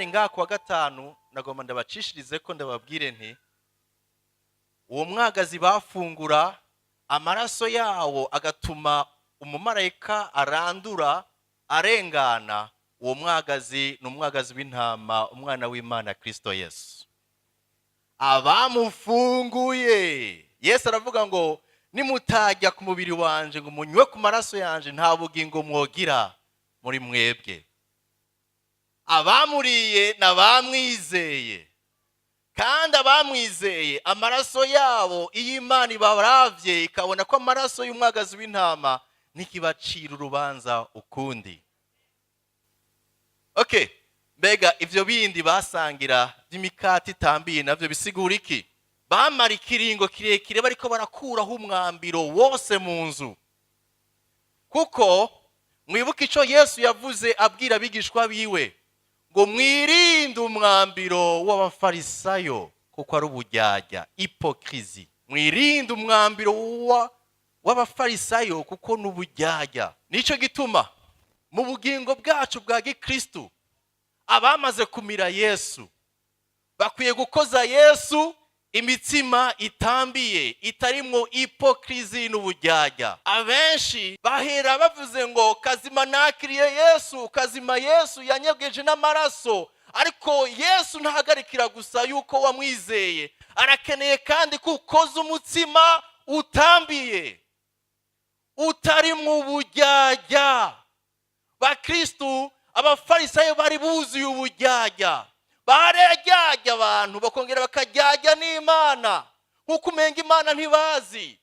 Abatari ngaha kuwa gatanu, nagomba ndabacishirize ko ndababwire nti uwo mwagazi bafungura, amaraso yawo agatuma umumarayika arandura arengana. Uwo mwagazi ni umwagazi w'intama, umwana w'Imana Kristo Yesu. Abamufunguye, Yesu aravuga ngo: "Nimutajya ku mubiri wanje ngo munywe ku maraso yanje, nta bugingo mwogira muri mwebwe." Abamuriye n'abamwizeye, kandi abamwizeye amaraso yabo, iyo Imana ibaravye ikabona ko amaraso y'umwagazi w'intama, ntikibacira urubanza ukundi. Okay, mbega ivyo bindi basangira by'imikati itambiye navyo bisigura iki? Bamara ikiringo kirekire bariko barakuraho umwambiro wose mu nzu, kuko mwibuke ico Yesu yavuze abwira abigishwa biwe ngo: "Mwirinde umwambiro w'Abafarisayo, kuko ari uburyarya, hypocrisie. Mwirinde umwambiro w'Abafarisayo, kuko ni uburyarya." Nico gituma mu bugingo bwacu bwa gikristu, abamaze kumira Yesu bakwiye gukoza Yesu imitsima itambiye, itarimwo hypocrisie n'uburyarya. Abenshi bahera bavuze ngo: "Kazima nakiriye Yesu, kazima Yesu yanyegeje n'amaraso." Ariko Yesu ntahagarikira gusa yuko wamwizeye, arakeneye kandi ko ukoza umutsima utambiye, utarimwo uburyarya. Bakristu, Abafarisayo bari buzuye uburyarya, barajyajya abantu, bakongera bakajyajya n'Imana, nk'uko umenga Imana ntibazi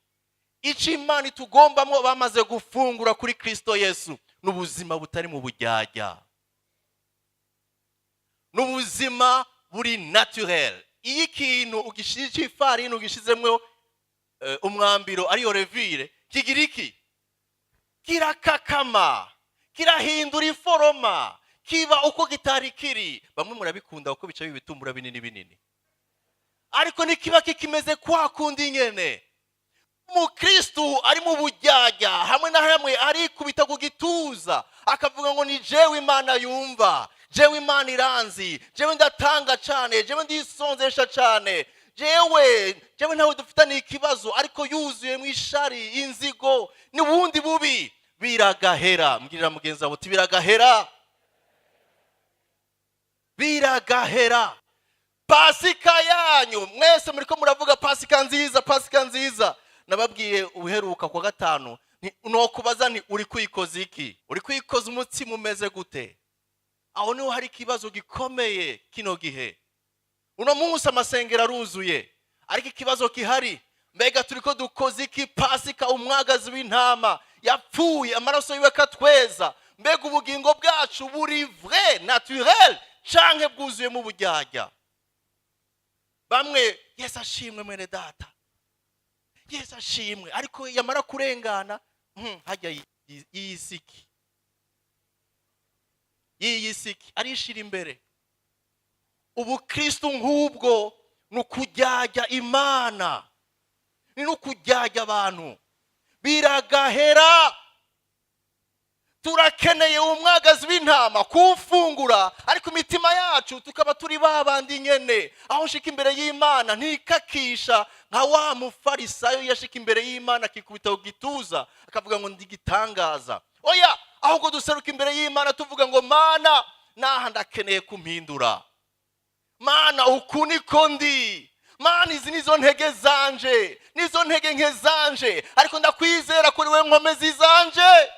icyo Imana itugombamo. Bamaze gufungura kuri Kristo Yesu, n'ubuzima butari mu buryarya, n'ubuzima buri naturel. Iyo ikintu ugishize cy'ifarini, ugishizemo umwambiro, ariyo levure, kigira iki? Kirakakama, kirahindura iforoma, kiba uko kitari kiri. Bamwe murabikunda kuko bica ibitumbura binini binini, ariko ntikiba kikimeze kwa kundi nyene. Umukristu ari mu bujyajya, hamwe na hamwe arikubita ku gituza akavuga ngo: "Ni jewe Imana yumva, jewe Imana iranzi, jewe ndatanga cane, jewe ndisonzesha cane, jewe ntawe dufitaniye ikibazo." Ariko yuzuye mu ishari, inzigo n'ubundi bubi. Biragahera. Mbwirira mugenzi wawe uti: "Biragahera, biragahera." Pasika yanyu, mwese muriko muravuga "Pasika nziza, Pasika nziza". Nababwiye uheruka kwa gatanu, nokubaza nti: "Uri kwikoza iki? Uri kwikoza umutsima umeze gute?" Aho niho hari ikibazo gikomeye kino gihe. Uno munsi amasengero aruzuye, ariko ikibazo gihari, mbega turiko dukoze iki Pasika, umwagazi w'intama yapfuye, amaraso yiwe akatweza? Mbega ubugingo bwacu buri vrai, naturel, canke bwuzuyemo uburyarya? Bamwe: "Yesu ashimwe, mwene data, Yesu ashimwe." Ariko yamara kurengana, hajya yiyisiki yiyisiki, arishira imbere. Ubukristu nk'ubwo ni ukujyajya Imana, ni no kujyajya abantu. Biragahera. Turakeneye umwagazi w'intama kuwufungura, ariko imitima yacu tukaba turi ba bandi nyene. Aho nshika imbere y'Imana ntikakisha nka wa Mufarisayo yashika imbere y'Imana akikubita ku gituza akavuga ngo: "Ndigitangaza." Oya, ahubwo duseruka imbere y'Imana tuvuga ngo: "Mana, naha ndakeneye kumpindura. Mana, uku niko ndi. Mana, izi nizo ntege zanje, nizo ntege nke zanje, ariko ndakwizera kuri we nkomezi zanje."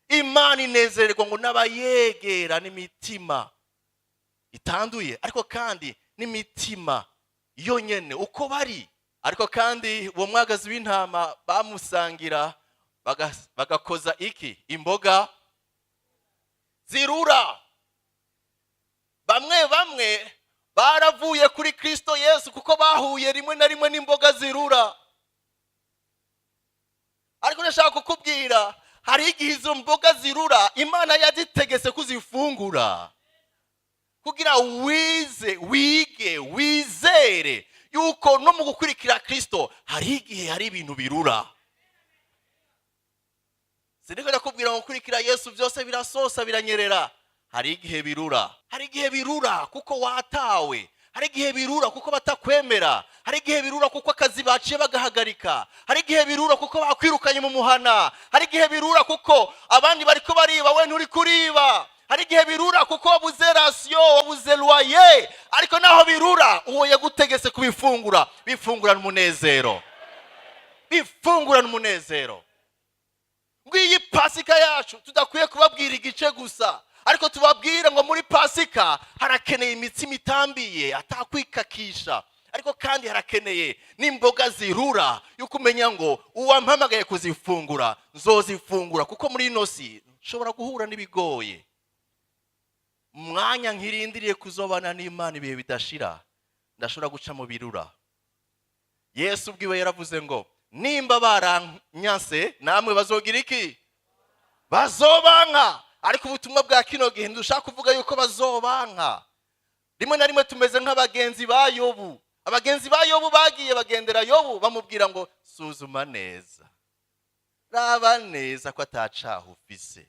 Imana inezererwa ngo n'abayegera n'imitima itanduye, ariko kandi n'imitima yonyene uko bari. Ariko kandi uwo mwagazi w'intama bamusangira bagakoza iki? Imboga zirura. Bamwe bamwe baravuye kuri Kristo Yesu kuko bahuye rimwe na rimwe n'imboga zirura. Ariko ndashaka kukubwira, hari igihe izo mboga zirura Imana yazitegetse kuzifungura kugira wize, wige, wizere yuko no mu gukurikira Kristo hari igihe hari ibintu birura. Siniko ndakubwira ngo gukurikira Yesu byose birasosa, biranyerera. Hari igihe birura, hari igihe birura kuko watawe, hari igihe birura kuko batakwemera, hari igihe birura kuko akazi baciye bagahagarika, hari igihe birura kuko bakwirukanye mu muhana, hari igihe birura kuko abandi bariko bariba, we nturi kuriba, hari igihe birura kuko wabuze ration, wabuze loyer. Ariko naho birura, uwo yagutegetse kubifungura, bifungurana umunezero, bifungurana umunezero. Ngiyi Pasika yacu. Tudakwiye kubabwira igice gusa, ariko tubabwire ngo muri Pasika harakeneye imitsima itambiye atakwikakisha, ariko kandi harakeneye n'imboga zirura, yuko umenya ngo uwampamagaye kuzifungura nzozifungura, kuko muri ino si nshobora guhura n'ibigoye. Mwanya nkirindiriye kuzobana n'Imana ibihe bidashira, ndashobora guca mu birura. Yesu ubwiwe yaravuze ngo nimba baranyanse, namwe bazogira iki? Bazobanka. Ariko ubutumwa bwa kino gihe ntidushaka kuvuga yuko bazobanka. Rimwe na rimwe tumeze nk'abagenzi ba Yobu. Abagenzi ba Yobu bagiye bagendera Yobu, bamubwira ngo suzuma neza, raba neza ko atacaha ufise,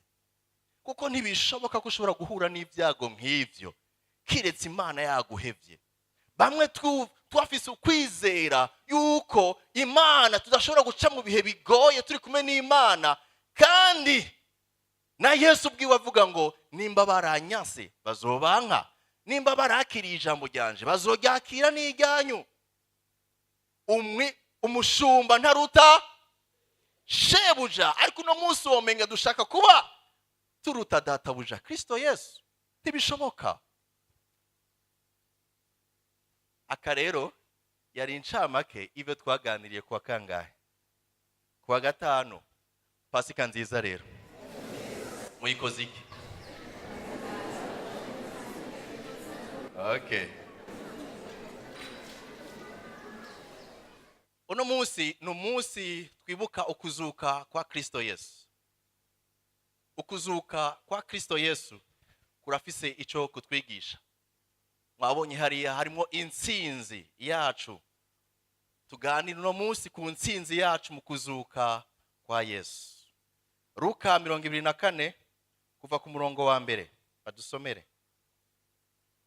kuko ntibishoboka ko ushobora guhura n'ibyago nk'ibyo kiretse Imana yaguhevye. Bamwe twafise ukwizera yuko Imana tudashobora guca mu bihe bigoye turi kumwe n'Imana, kandi na Yesu ubwiwe avuga ngo nimba baranyanse bazobanka, nimba barakiriye ijambo ryanje bazoryakira n'iryanyu. Umushumba ntaruta shebuja, ariko uno munsi womenga dushaka kuba turuta databuja Kristo Yesu. Ntibishoboka. Aka rero yari incamake ibyo twaganiriye kuwa kangahe? Kuwa gatanu. Pasika nziza rero. Muyikoze iki? Okay. Uno munsi ni umunsi twibuka ukuzuka kwa Kristo Yesu. Ukuzuka kwa Kristo Yesu kurafise icyo kutwigisha. Mwabonye hariya harimo intsinzi yacu. Tuganira uno munsi ku ntsinzi yacu mu kuzuka kwa Yesu. Luka 24, kuva ku murongo wa mbere, badusomere.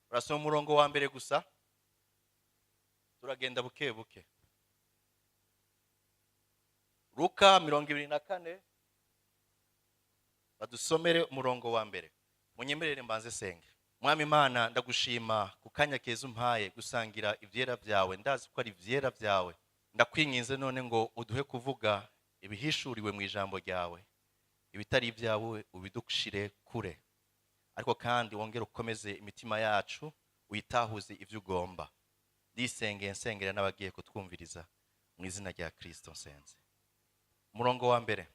Urasoma umurongo wa mbere gusa, turagenda buke buke. Luka 24, badusomere umurongo wa mbere. Munyemerere mbanze senge. Mwami Imana, ndagushima ku kanya keza umpaye gusangira ivyera vyawe. Ndazi ko ari ivyera vyawe. Ndakwinginze none ngo uduhe kuvuga ibihishuriwe mu ijambo ryawe, ibitari ibyawe ubidushire kure, ariko kandi wongere ukomeze imitima yacu, uyitahuze ivyo ugomba. Ndisengeye, nsengera n'abagiye kutwumviriza, mu izina rya Kristo nsenze. Umurongo wa mbere.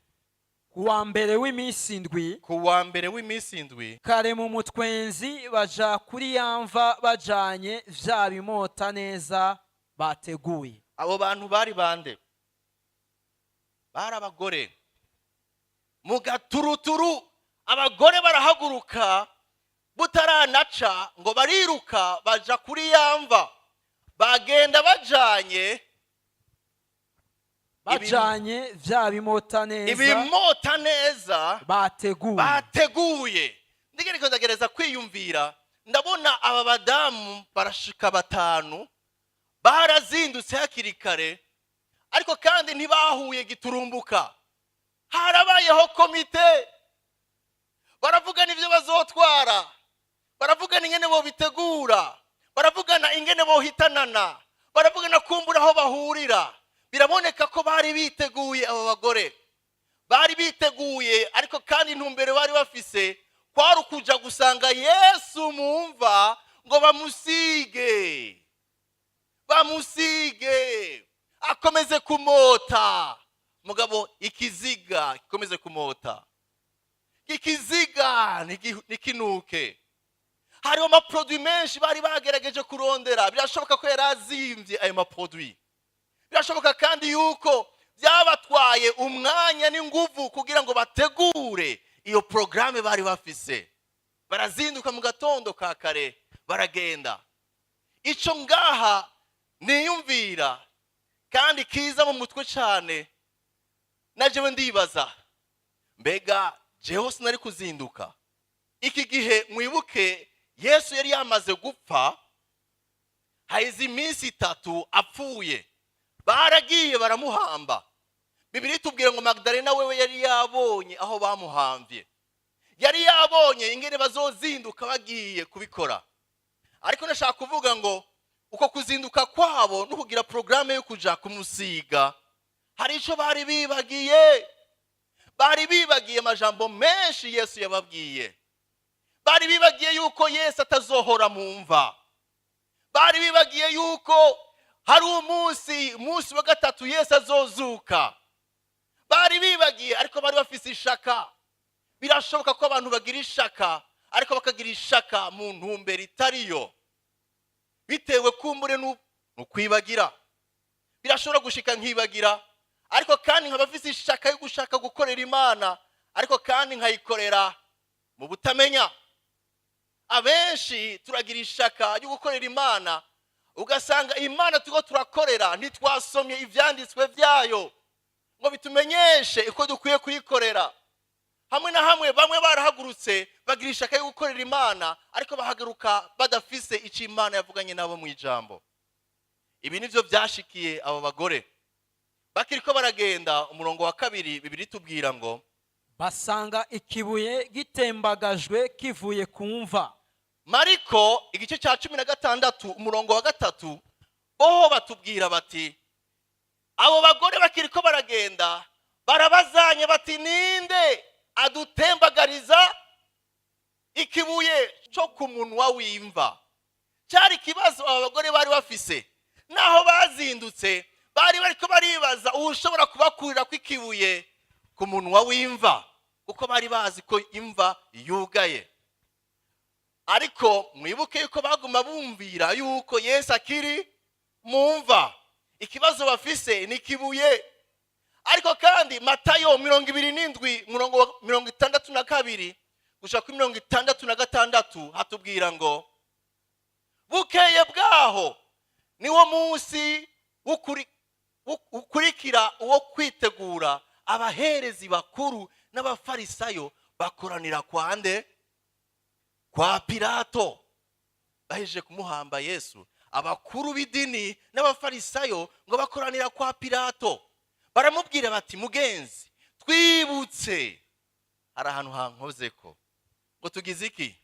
Ku wa mbere w'iminsi indwi, Ku wa mbere w'iminsi indwi, kare mu mutwenzi baja kuri ya mva bajanye vya bimota neza bateguye. Abo bantu bari bande? Bari abagore. Mu gaturuturu abagore barahaguruka, butaranaca ngo bariruka baja kuri ya mva, bagenda bajanye Bajanye vya bimota neza ibimota neza bateguye. Bateguye. Ndigereko ndagereza kwiyumvira, ndabona aba badamu barashika batanu, barazindutse hakiri kare, ariko kandi ntibahuye giturumbuka. Harabayeho komite, baravugana ibyo bazotwara, baravugana ingene bobitegura, baravugana ingene bohitanana, baravugana kumbura aho bahurira. Biraboneka ko bari biteguye. Aba bagore bari biteguye, ariko kandi intumbero bari bafise kwari ukuja gusanga Yesu mu mva ngo bamusige, bamusige akomeze kumota. Mugabo ikiziga gikomeze kumota, ikiziga ntikinuke. Hariho ama produits menshi bari bagerageje kurondera. Birashoboka ko yari azimvye ayo ma produits. Birashoboka kandi yuko byabatwaye umwanya n'inguvu kugira ngo bategure iyo porogaramu bari bafise. Barazinduka mu gatondo ka kare, baragenda. Icyo ngaha niyumvira kandi kiza mu mutwe cyane, na jewe ndibaza, mbega jewe sinari kuzinduka? Iki gihe mwibuke, Yesu yari yamaze gupfa, haheze iminsi 3 apfuye, baragiye baramuhamba. Bibiliya itubwira ngo Magdalena wewe yari yabonye aho bamuhambye, yari yabonye ingene bazozinduka bagiye kubikora. Ariko ndashaka kuvuga ngo uko kuzinduka kwabo no kugira porogaramu yo kuja kumusiga, hari icyo bari bibagiye. Bari bibagiye amajambo menshi Yesu yababwiye. Bari bibagiye yuko Yesu atazohora mu mva. Bari bibagiye yuko hari umunsi wa gatatu Yesu azozuka. Bari bibagiye, ariko bari bafise ishaka. Birashoboka ko abantu bagira ishaka, ariko bakagira ishaka mu ntumbero itariyo, bitewe kumbure n'ukwibagira. Birashobora gushika nkibagira, ariko kandi nkaba mfise ishaka yo gushaka gukorera Imana, ariko kandi nkayikorera mu butamenya. Abenshi turagira ishaka ryo gukorera Imana, ugasanga Imana turiko turakorera ntitwasomye ivyanditswe vyayo ngo bitumenyeshe uko dukwiye kuyikorera. Hamwe na hamwe bamwe barahagurutse bagira ishaka yo gukorera Imana, ariko bahaguruka badafise icyo Imana yavuganye nabo mu ijambo. Ibi nivyo byashikiye abo bagore bakiriko baragenda. Umurongo wa 2, Bibiliya itubwira ngo basanga ikibuye gitembagajwe kivuye ku mva. Mariko igice cya 16 umurongo wa 3, boho batubwira bati abo bagore bakiriko baragenda barabazanye bati ninde adutembagariza ikibuye cyo ku munwa w'imva? Cyari ikibazo aba bagore bari bafise. Naho bazindutse bari bariko baribaza uwushobora kubakurira kw'ikibuye ku munwa w'imva, kuko bari bazi ko imva yugaye. Ariko mwibuke yuko baguma bumvira yuko Yesu akiri mu mva. Ikibazo bafise ni ikibuye. Ariko kandi Matayo 27 umurongo wa 62 gushika kuri 66 hatubwira ngo bukeye bwaho, niwo munsi ukurikira uwo kwitegura, abaherezi bakuru n'abafarisayo bakoranira kwa nde? Kwa Pilato. Bahejeje kumuhamba Yesu, abakuru b'idini n'abafarisayo ngo bakoranira kwa Pilato, baramubwira bati mugenzi, twibutse, hari ahantu hankoze ko ngo tugize iki,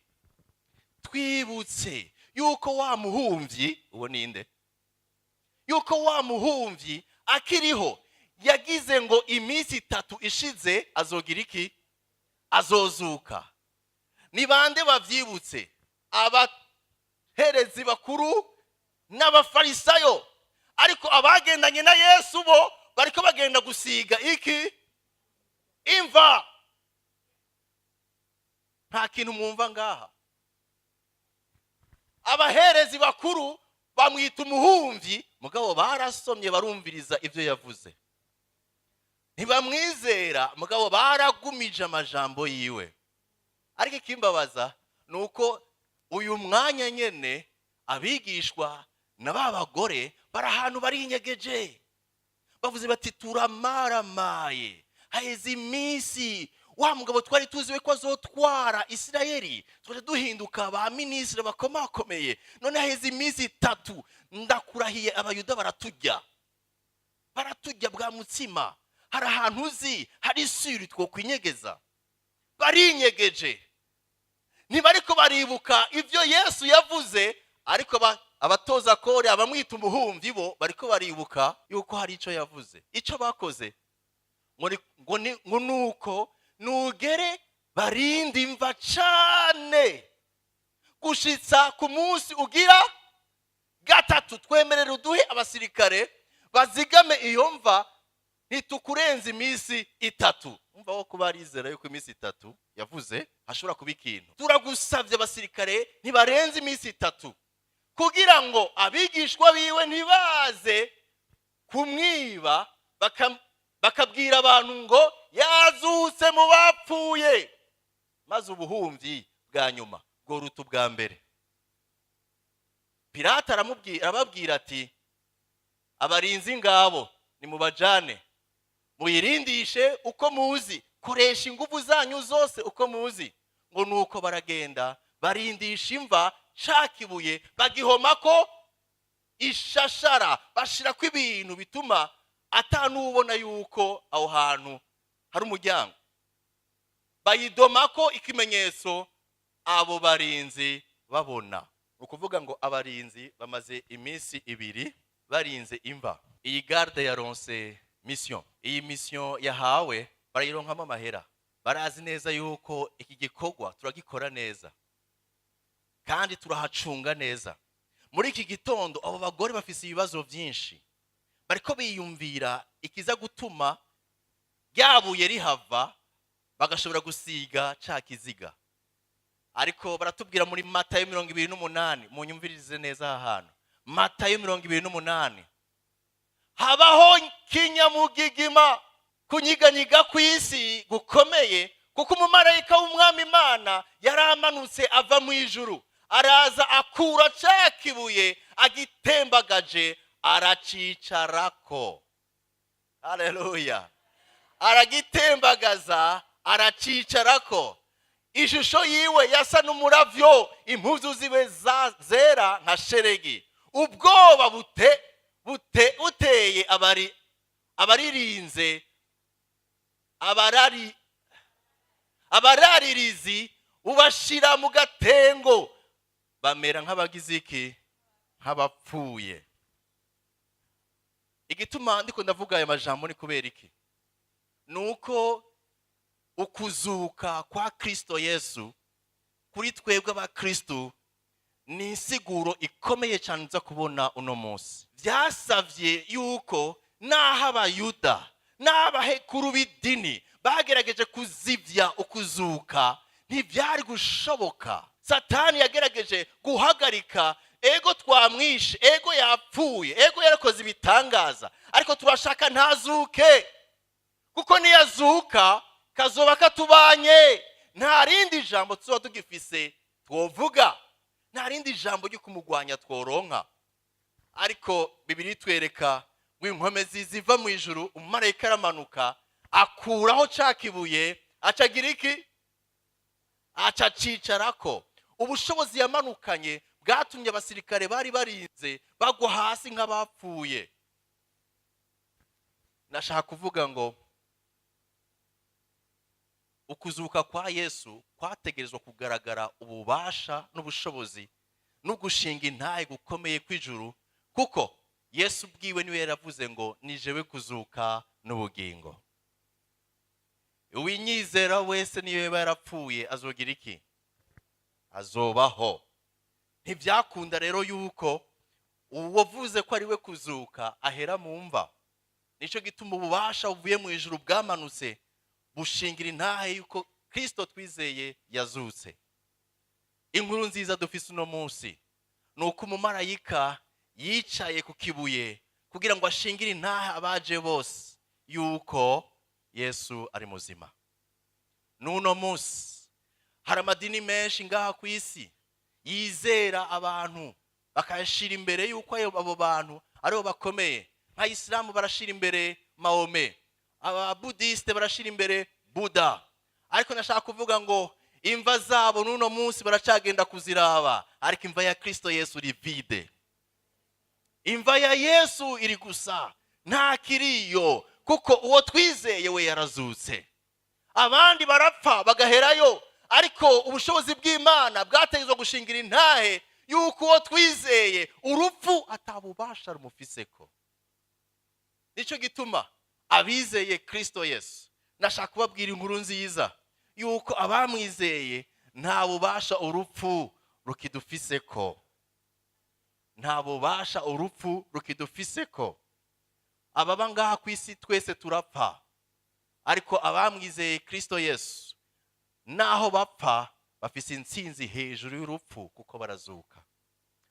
twibutse yuko wa muhumvyi, uwo ninde, yuko wa muhumvyi akiriho yagize ngo iminsi 3 ishize azogira iki? Azozuka. Ni bande bavyibutse? Abaherezi bakuru n'abafarisayo. Ariko abagendanye na Yesu bo bariko bagenda gusiga iki? Imva. Nta kintu mwumva ngaha. Abaherezi bakuru bamwita umuhumvyi, mugabo barasomye barumviriza ivyo yavuze, ntibamwizera, mugabo baragumije amajambo yiwe. Ariko ikimbabaza ni uko uyu mwanya nyene abigishwa na ba bagore bari ahantu barinyegeje, bavuze bati turamaramaye, haheze iminsi, wa mugabo twari tuzi we ko azotwara Isirayeli, twaje duhinduka ba minisitiri bakomakomeye, none haheze iminsi 3, ndakurahiye abayuda baratujya, baratujya bwa mutsima. Hari ahantu uzi hari isuri twokwinyegeza? Barinyegeje, ntibariko baribuka ibyo Yesu yavuze, ariko abatoza kore, abamwita umuhumvi, bo bariko baribuka yuko hari ico yavuze. Ico bakoze ngo nuko nugere barinde imva cane gushitsa ku munsi ugira gatatu, twemerera uduhe abasirikare bazigame iyo mva, ntitukurenza iminsi 3. Umva wo kuba arizera yuko iminsi 3 yavuze hashobora kuba ikintu. Turagusabye, abasirikare ntibarenze iminsi 3, kugira ngo abigishwa biwe ntibaze kumwiba bakabwira abantu ngo yazutse mu bapfuye, maze ubuhumyi bwa nyuma bworuta ubwa mbere. Pilato arababwira ati abarinzi ngabo nimubajane, muyirindishe uko muzi, koresha ingufu zanyu zose uko muzi. Ngo nuko baragenda barindisha imva ca kibuye, bagihomako ishashara, bashirako ibintu bituma atanubona yuko aho hantu hari umuryango, bayidomako ikimenyetso abo barinzi babona. Ni ukuvuga ngo abarinzi bamaze iminsi 2 barinze imva. Iyi garde yaronse mission. Iyi mission yahawe barayironkamo amahera. Barazi neza yuko iki gikorwa turagikora neza kandi turahacunga neza. Muri iki gitondo abo bagore bafise ibibazo byinshi, bariko biyumvira ikiza gutuma ryabuye rihava, bagashobora gusiga ca kiziga. Ariko baratubwira muri Matayo 28, munyumvirize neza aha hantu, Matayo 28: habaho kinyamugigima, kunyiganyiga kw'isi gukomeye, kuko umumarayika w'Umwami Imana yari amanutse ava mu ijuru, araza akura ca kibuye, agitembagaje, aracicarako. Haleluya! Aragitembagaza, aracicarako. Ishusho yiwe yasa n'umuravyo, impuzu ziwe zera nka sheregi. Ubwoba bute bute buteye abari abaririnze abarari abararirizi, ubashira mu gatengo, bamera nk'abagize iki? Nk'abapfuye. Igituma ndiko ndavuga aya majambo ni kubera iki? Ni uko ukuzuka kwa Kristo Yesu kuri twebwe abakristo ni insiguro ikomeye cyane nza kubona uno munsi. Byasabye yuko n'aho Abayuda n'abahekuru b'idini bagerageje kuzibya ukuzuka, ntibyari gushoboka. Satani yagerageje guhagarika: ego twamwishe, ego yapfuye, ego yarakoze ibitangaza, ariko turashaka ntazuke, kuko niyazuka kazoba katubanye, nta rindi jambo tuba tugifise twovuga, nta rindi jambo ryo kumugwanya tworonka. Ariko Bibiliya itwereka ngo inkomezi ziva mu ijuru, umumarayika aramanuka, akuraho ca kibuye, acagira iki? Aca acicarako. Ubushobozi yamanukanye bwatumye abasirikare bari barinze bagwa hasi nk'abapfuye. Nashaka kuvuga ngo ukuzuka kwa Yesu kwategerezwa kugaragara ububasha n'ubushobozi no gushinga intahe gukomeye kw'ijuru, kuko Yesu ubwiwe niwe yaravuze ngo: "Ni jewe kuzuka n'ubugingo, uwinyizera wese niyo yaba yarapfuye azogira iki? Azobaho." Ntibyakunda rero yuko uwavuze ko ari we kuzuka ahera mu mva. Nicyo gituma ububasha buvuye mu ijuru bwamanutse, bushingira intahe yuko Kirisito twizeye yazutse. Inkuru nziza dufise uno munsi ni uko umumarayika yicaye ku kibuye kugira ngo ashingire intahe abaje bose yuko Yesu ari muzima n'uno munsi. Hari amadini menshi ngaha ku isi yizera abantu, bakayashira imbere yuko abo bantu aribo bakomeye. Nka Isilamu barashira imbere Mahome, Ababudisite barashira imbere Buda. Ariko nashaka kuvuga ngo imva zabo n'uno munsi baracagenda kuziraba, ariko imva ya Kristo Yesu iri vide. Imva ya Yesu iri gusa, nta kiriyo, kuko uwo twizeye we yarazutse. Abandi barapfa bagaherayo, ariko ubushobozi bw'Imana bwategetswe gushingira intahe yuko uwo twizeye urupfu atabubasha rumufiseko. Nicyo gituma abizeye Kristo Yesu, nashaka kubabwira inkuru nziza yuko abamwizeye nta bubasha urupfu rukidufiseko, nta bubasha urupfu rukidufiseko. Ababa ngaha ku isi twese turapfa, ariko abamwizeye Kristo Yesu, naho bapfa, bafise intsinzi hejuru y'urupfu, kuko barazuka.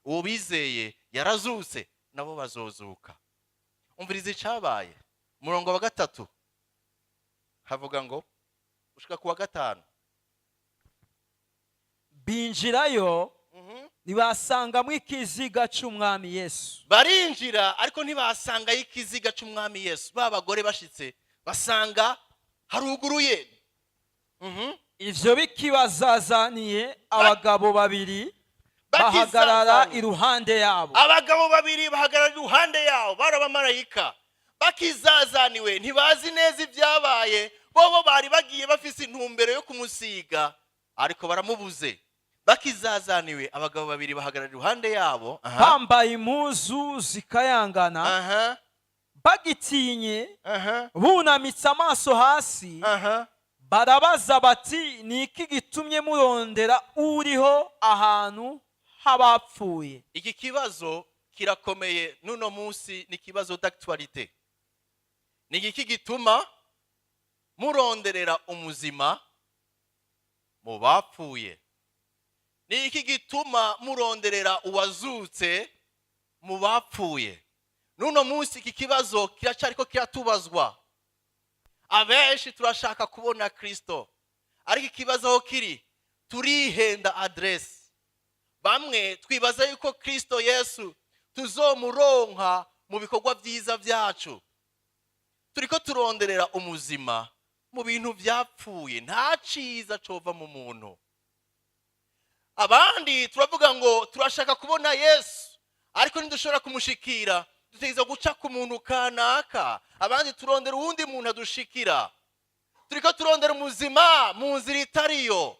Uwo bizeye yarazutse, nabo bazozuka. Umviriza icyabaye. Umurongo wa 3 havuga ngo ushika ku wa 5. Binjirayo, ntibasangamo ikiziga cy'Umwami Yesu. Barinjira, ariko ntibasangayo ikiziga cy'Umwami Yesu. Ba bagore bashitse basanga haruguruye. Ivyo bikibazazaniye, abagabo babiri bahagarara Bakizazaniye. iruhande yabo. Abagabo babiri bahagarara iruhande yabo, bari abamarayika. Bakizazaniwe, ntibazi neza ibyabaye. Bobo bari bagiye bafise intumbero yo kumusiga, ariko baramubuze. Bakizazaniwe, abagabo babiri bahagarara iruhande yabo. Aha. Bambaye impuzu zikayangana. Bagitinye, bunamitse amaso hasi, barabaza bati: "Ni iki gitumye murondera uriho ahantu h'abapfuye?" Iki kibazo kirakomeye n'uno munsi, ni ikibazo d'actualité. Ni iki gituma muronderera umuzima mu bapfuye? Ni iki gituma muronderera uwazutse mu bapfuye? N'uno munsi iki kibazo kiracyariko kiratubazwa. Abenshi turashaka kubona Kristo, ariko ikibazo aho kiri, turihenda adresse. Bamwe twibaza yuko Kristo Yesu tuzomuronka mu bikorwa byiza byacu. Turiko turonderera umuzima mu bintu byapfuye. Nta ciza cova mu muntu. Abandi turavuga ngo turashaka kubona Yesu, ariko ntidushobora kumushikira, dutegerezwa guca ku muntu kanaka. Abandi turondera uwundi muntu adushikira. Turiko turondera umuzima mu nzira itariyo.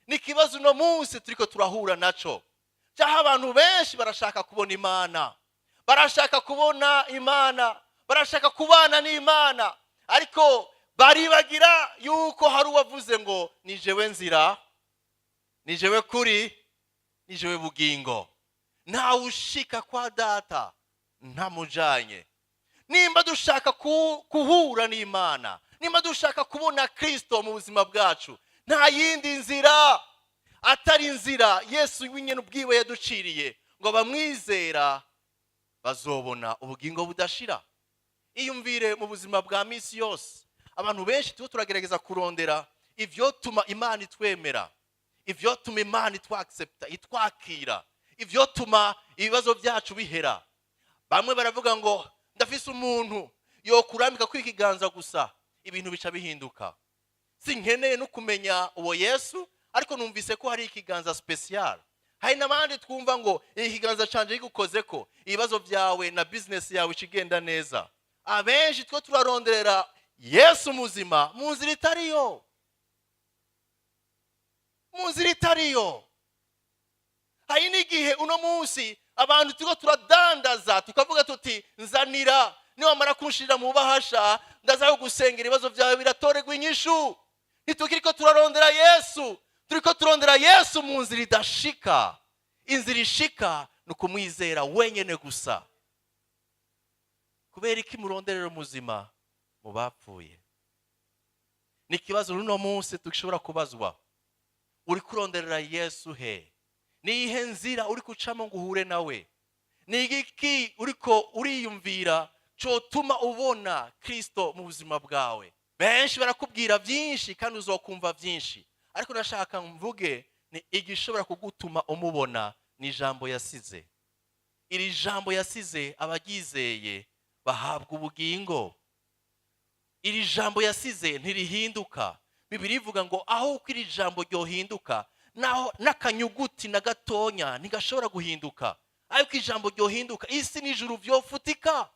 Ni ikibazo uno munsi turiko turahura naco, cyaho abantu benshi barashaka kubona Imana, barashaka kubona Imana, barashaka kubana n'Imana, ariko baribagira yuko hari uwavuze ngo: "Ni jewe nzira, ni jewe kuri, ni jewe bugingo, ntawe ushika kwa Data ntamujanye." Nimba dushaka guhura n'Imana, nimba dushaka kubona Kristo mu buzima bwacu, nta yindi nzira atari inzira Yesu wenyine ubwiwe yaduciriye, ngo bamwizera bazobona ubugingo budashira. Iyumvire mu buzima bwa minsi yose, abantu benshi tuba turagerageza kurondera ivyotuma Imana itwemera, ivyotuma Imana itwaccepta, itwakira, ivyotuma ibibazo byacu bihera. Bamwe baravuga ngo: "Ndafise umuntu yokurambika ko ikiganza gusa, ibintu bica bihinduka. Sinkeneye no kumenya uwo Yesu, ariko numvise ko hari ikiganza spécial." Hari n'abandi twumva ngo: "Iki kiganza canje gikoze ko, ibibazo byawe na business yawe ikigenda neza." Abenshi two turaronderera Yesu muzima mu nzira itariyo, mu nzira itariyo. Hari n'igihe uno munsi abantu turiko turadandaza, tukavuga tuti: "Nzanira, niwamara kunshirira mu bahasha, ndaza gusengera, ibibazo byawe biratorerwa inyishu." Ntitukiriko turarondera Yesu, turiko turondera Yesu mu nzira idashika. Inzira ishika ni ukumwizera wenyine gusa. Kubera iki muronderera umuzima mu bapfuye? Ni ikibazo runo munsi dushobora kubazwa. Uri kuronderera Yesu he? Ni iyihe nzira uri gucamo ngo uhure nawe? Ni igiki uriko uriyumvira cotuma ubona Kristo mu buzima bwawe? Benshi barakubwira byinshi kandi uzokumva byinshi, ariko ndashaka mvuge ni igishobora kugutuma umubona ni ijambo yasize. Iri jambo yasize, abaryizeye bahabwa ubugingo. Iri jambo yasize ntirihinduka. Bibiri ivuga ngo aho uko iri jambo ryohinduka, naho n'akanyuguti na gatonya ntigashobora guhinduka, ariko ijambo ryohinduka, isi n'ijuru vyofutika.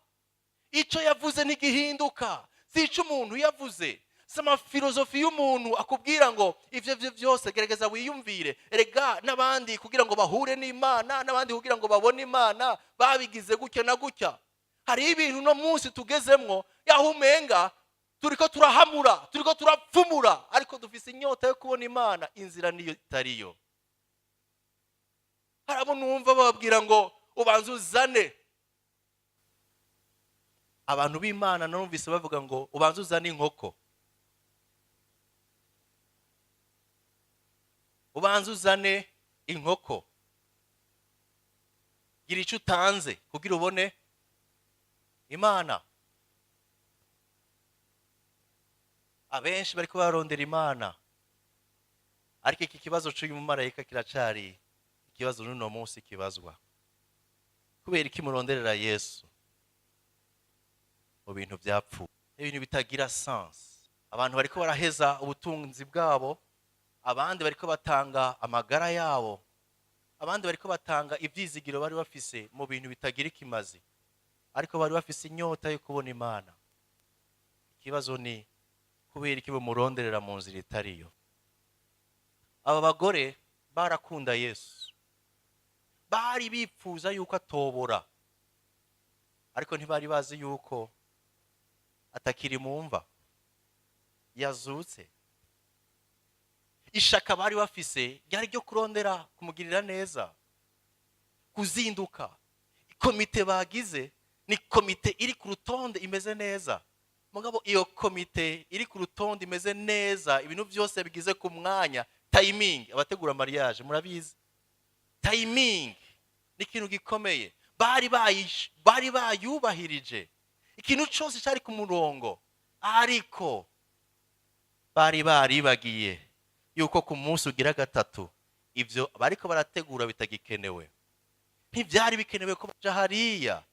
Icyo yavuze ntigihinduka. Si icyo umuntu yavuze, si amafilozofi y'umuntu akubwira ngo ibyo byo byose gerageza wiyumvire. Erega n'abandi kugira ngo bahure n'Imana, n'abandi kugira ngo babone Imana, babigize gutya na gutya. Hari ibintu uno munsi tugezemwo yaho umenga turiko turahamura, turiko turapfumura, ariko dufise inyota yo kubona Imana, inzira niyo itariyo. Hari abo numva bababwira ngo ubanze uzane. Abantu b'Imana numvise bavuga ngo ubanze uzane inkoko, ubanze uzane inkoko, gira icyo utanze kugira ubone Imana. Abenshi bariko barondera Imana, ariko iki kibazo cy'uyu mumarayika kiracari ikibazo n'uno munsi kibazwa: kubera iki muronderera Yesu mu bintu byapfuye, ibintu bitagira sens? Abantu bariko baraheza ubutunzi bwabo. Abandi bariko batanga amagara yabo, abandi bariko batanga ibyizigiro bari bafise mu bintu bitagira ikimazi, ariko bari bafise inyota yo kubona Imana. Ikibazo ni kubera iki bumuronderera mu nzira itariyo? Aba bagore barakunda Yesu, bari bipfuza yuko atobora, ariko ntibari bazi yuko atakiri mu mva, yazutse. Ishaka bari bafise ryari ryo kurondera kumugirira neza, kuzinduka. Komite bagize ni komite iri ku rutonde, imeze neza. Mugabo iyo komite iri ku rutonde, imeze neza, ibintu byose bigize ku mwanya, timing. Abategura mariage murabizi, timing ni ikintu gikomeye. Bari bayubahirije, ikintu cyose cyari ku murongo, ariko bari baribagiye yuko ku munsi ugira gatatu ibyo bariko barategura bitagikenewe. Ntibyari bikenewe ko baja hariya,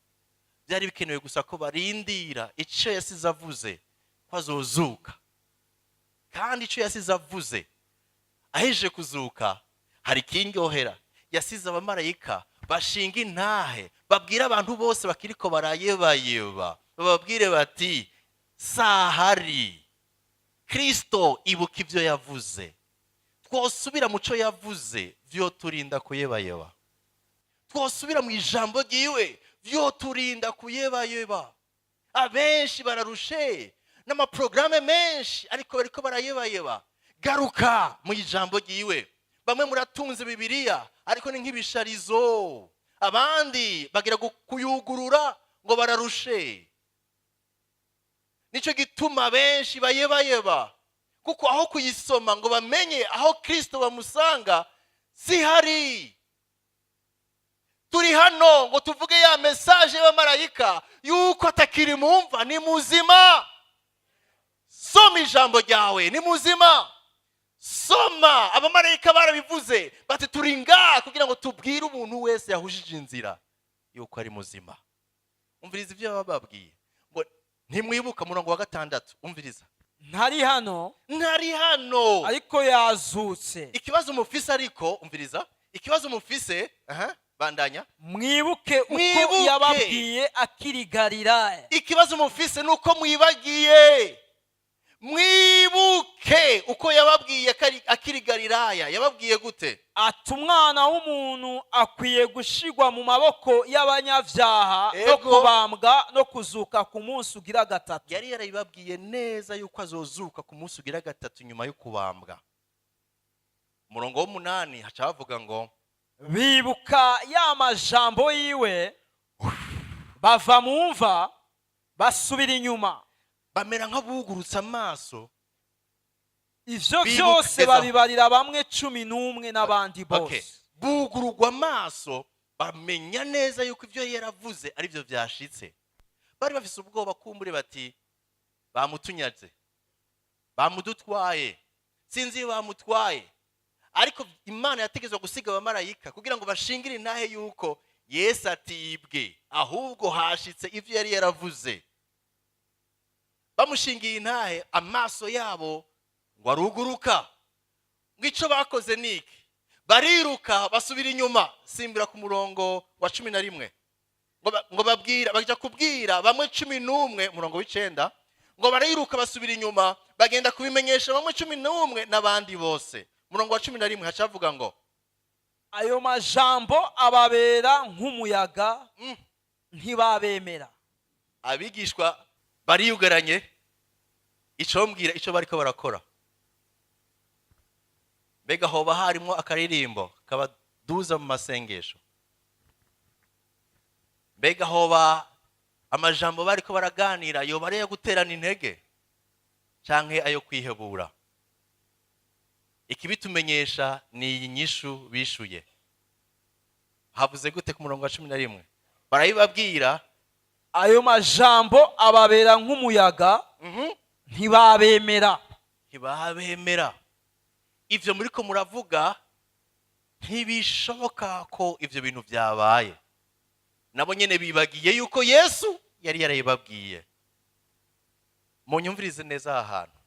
byari bikenewe gusa ko barindira icyo yasize avuze, ko azozuka. Kandi icyo yasize avuze ahejeje kuzuka, hari ikindyohera: yasize abamarayika bashinga intahe, babwira abantu bose bakiriko barayebayeba, bababwire bati: "Sahari Kristo, ibuka ibyo yavuze." Twosubira mu cyo yavuze, vyoturinda kuyebayeba. Twosubira mu ijambo ryiwe, vyoturinda kuyebayeba. Abenshi bararushe n'amaporogaramu menshi, ariko bariko barayebayeba. Garuka mu ijambo ryiwe. Bamwe muratunze Bibiliya, ariko ni nk'ibisharizo. Abandi bagira kuyugurura ngo bararushe. Nicyo gituma benshi bayebayeba, kuko aho kuyisoma ngo bamenye aho Kristo bamusanga sihari. Turi hano ngo tuvuge ya message y'abamarayika yuko atakiri mu mva, ni muzima. Soma ijambo ryawe, ni muzima. Soma, abamarayika barabivuze bati: "Turi ngaha kugira ngo tubwire umuntu wese yahushije inzira yuko ari muzima." Umviriza ibyo bababwiye ngo: "Ntimwibuka?" Murongo wa 6, umviriza. Ntari hano. Ntari hano. Ariko yazutse. Ikibazo mufise, ariko umviriza, ikibazo mufise, aha, bandanya. Mwibuke uko Mwibuke. yababwiye akiri Galilaya. Ikibazo mufise ni uko mwibagiye. Mwibuke uko yababwiye akiri Galilaya. Yababwiye gute? Ati: "Umwana w'umuntu akwiye gushigwa mu maboko y'abanyabyaha no kubambwa no kuzuka ku munsi ugira gatatu." Yari yarabibabwiye neza yuko azozuka ku munsi ugira gatatu nyuma yo kubambwa. Umurongo w'8 haca havuga ngo: Bibuka ya majambo yiwe, bava mu mva, basubira inyuma. Bamera nk'abugurutse amaso. Ivyo Bibuka byose kugeza- babibarira bamwe 11 n'abandi bose. Bugurugwa amaso, bamenya neza yuko ibyo yaravuze ari byo byashitse. Bari bafise ubwoba kumbure, bati: "Bamutunyaze, bamudutwaye, sinzi iyo bamutwaye." Ariko Imana yategetswe gusiga abamarayika kugira ngo bashingire intahe yuko Yesu atibwe, ahubwo hashitse ibyo yari yaravuze. Bamushingiye intahe, amaso yabo ngo aruguruka. Ngo icyo bakoze ni iki? Bariruka, basubira inyuma. Simbira ku murongo wa 11. Ngo babwira, bajya kubwira bamwe 11, umurongo w'9. Ngo bariruka, basubira inyuma, bagenda kubimenyesha bamwe 11 n'abandi bose. Umurongo wa 11 haca havuga ngo: Ayo majambo ababera nk'umuyaga, ntibabemera. Abigishwa bariyugaranye. Icombwira ico bariko barakora, mbega hoba harimo akaririmbo kabaduza mu masengesho? Mbega hoba amajambo bariko baraganira yoba ari ayo guterana intege canke ayo kwihebura? Ikibitumenyesha ni iyi nyishu bishuye. Havuze gute ku murongo wa 11? Barabibabwira. Ayo majambo ababera nk'umuyaga, ntibabemera. Ntibabemera. Ibyo muriko muravuga ntibishoboka ko ibyo bintu byabaye. Nabo nyene bibagiye yuko Yesu yari yarabibabwiye. Munyumvirize neza, aha hantu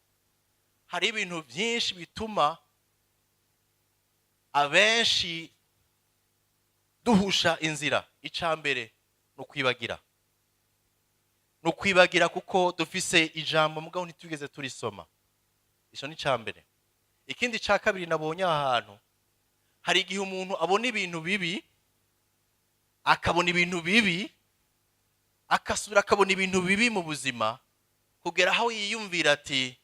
hari ibintu byinshi bituma Abenshi duhusha inzira. Icya mbere ni ukwibagira, ni ukwibagira kuko dufise ijambo mugabo ntitugeze turisoma. Icyo ni icya mbere. Ikindi cya kabiri nabonye aha hantu, hari igihe umuntu abona ibintu bibi, akabona ibintu bibi, akasubira akabona ibintu bibi mu buzima, kugera aho yiyumvira ati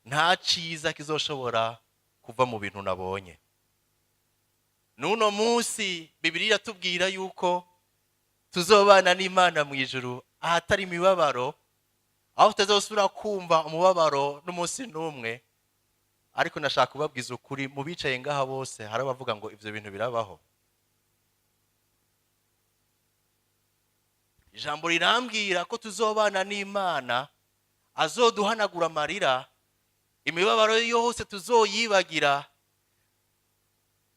nta cyiza kizoshobora kuva mu bintu nabonye. N'uno munsi Bibiliya iratubwira yuko tuzobana n'Imana mu ijuru, ahatari imibabaro, aho tutazosubira kumva umubabaro n'umunsi n'umwe. Ariko nashaka kubabwiza ukuri, mu bicaye ngaha bose hari abavuga ngo ibyo bintu birabaho. Ijambo rirambwira ko tuzobana n'Imana, azoduhanagura amarira, imibabaro yose tuzoyibagira.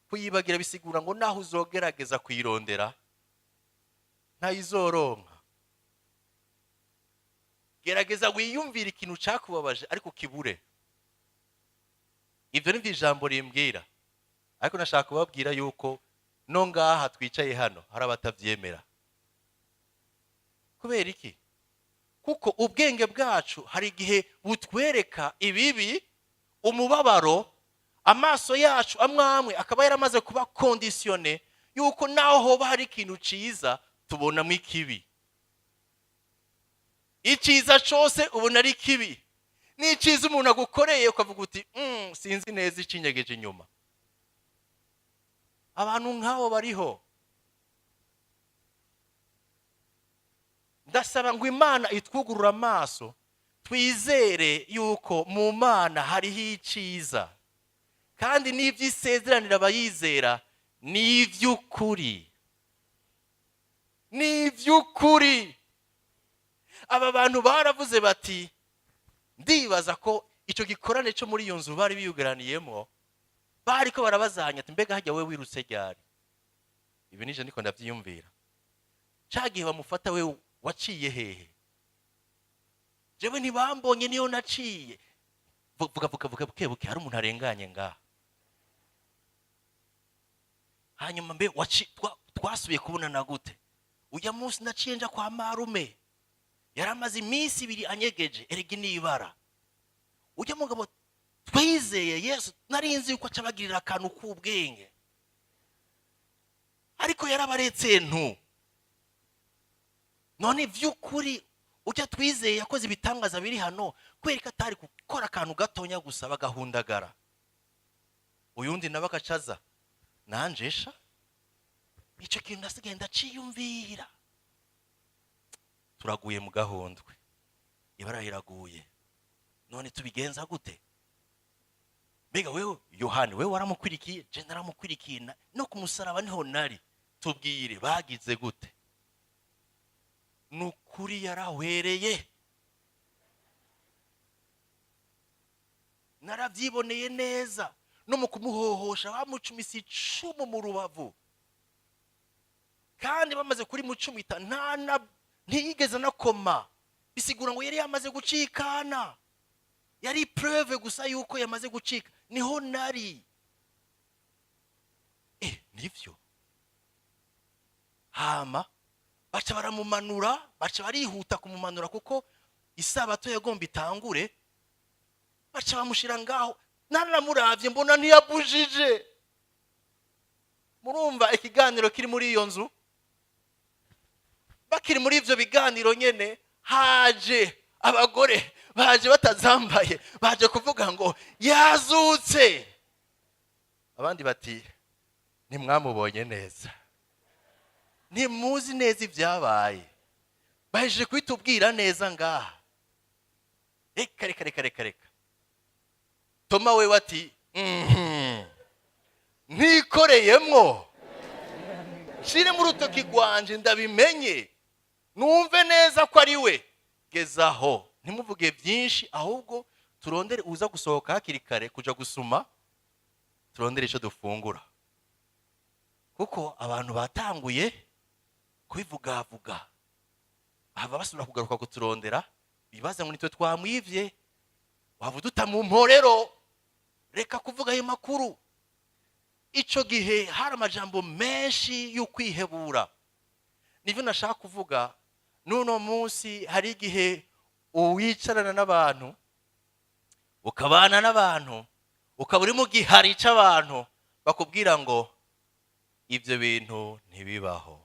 Kuyibagira bisigura ngo naho uzogerageza kuyirondera ntayizoronka. Gerageza wiyumvire ikintu cyakubabaje ariko kibure. Ibyo ni byo ijambo rimbwira. Ariko nashaka kubabwira yuko no ngaha twicaye hano hari abatabyemera. Kubera iki? Kuko ubwenge bwacu hari igihe butwereka ibibi, umubabaro, amaso yacu amwe amwe akaba yaramaze kuba conditione yuko naho hoba hari ikintu ciza tubonamo ikibi. Iciza cose ubona ari kibi, n'iciza umuntu agukoreye ukavuga uti sinzi neza icinyegeje inyuma. Abantu nk'abo bariho. Ndasaba ngo Imana itwugurure amaso, twizere yuko mu Mana hariho iciza, kandi n'ivyisezeranira abayizera ni ivy'ukuri, ni ivy'ukuri. Aba bantu baravuze bati ndibaza ko icyo gikorane cyo muri iyo nzu bari biyugaraniyemo, bariko barabazanya ati mbega hajya we wirutse ryari? Ibi nije ndiko ndavyiyumvira. Ca gihe bamufata we waciye hehe? Jewe ntibambonye niyo naciye. Vuga vuga vuga buke buke, hari umuntu arenganye ngaha. Hanyuma mbe twasubiye kubonana gute? Uya munsi naciye nja kwa marume, yaramaze iminsi ibiri anyegeje, erega nibara. Ujya mugabo twizeye Yesu, narinzi yuko acabagirira akantu k'ubwenge, ariko yarabaretse ntu. None vy'ukuri ujya twizeye yakoze ibitangaza biri hano, kubera ko atari gukora akantu gatonya gusa bagahundagara. Uyundi nawe agacaza nanjesha icyo kintu nasigaye ndaciyumvira. Turaguye mu gahundwe, ibara riraguye, none tubigenza gute? Mbega wewe Yohani, wewe waramukwirikiye, je naramukwirikiye, no ku musaraba niho nari, tubwire bagize gute? Nukuri yarahwereye, narabyiboneye neza. No mu kumuhohosha bamucumise icumu mu rubavu, kandi bamaze kurimucumita ntiyigeze anakoma. Bisigura ngo yari yamaze gucikana, yari preuve gusa yuko yamaze gucika. Niho nari nivyo. Hama baca baramumanura, baca barihuta kumumanura kuko isabato yagomba itangure. Baca bamushira ngaho, naramuravye mbona ntiyabujije. Murumva ikiganiro kiri muri iyo nzu, bakiri muri ivyo biganiro nyene, haje abagore baje batazambaye, baje kuvuga ngo yazutse. Abandi bati ntimwamubonye neza, ntimuzi neza ibyabaye, baje kwitubwira neza ngaha. Reka reka reka reka reka. Toma we bati ntikoreyemwo, nshire mu rutoki rwanje ndabimenye, numve neza ko ari we. Gezaho ntimuvuge byinshi, ahubwo turondere uza gusohoka hakiri kare kuja gusuma, turondere ico dufungura, kuko abantu batanguye kubivugavuga, bava basubira kugaruka kuturondera, bibaza ngo nitwe twamwivye. Wava uduta mu mporero, reka kuvuga ayo makuru. Icyo gihe hari amajambo menshi y'ukwihebura. Nibyo nashaka kuvuga. N'uno munsi hari igihe uwicarana n'abantu, ukabana n'abantu, ukaba uri mu gihari cy'abantu, bakubwira ngo ibyo bintu ntibibaho,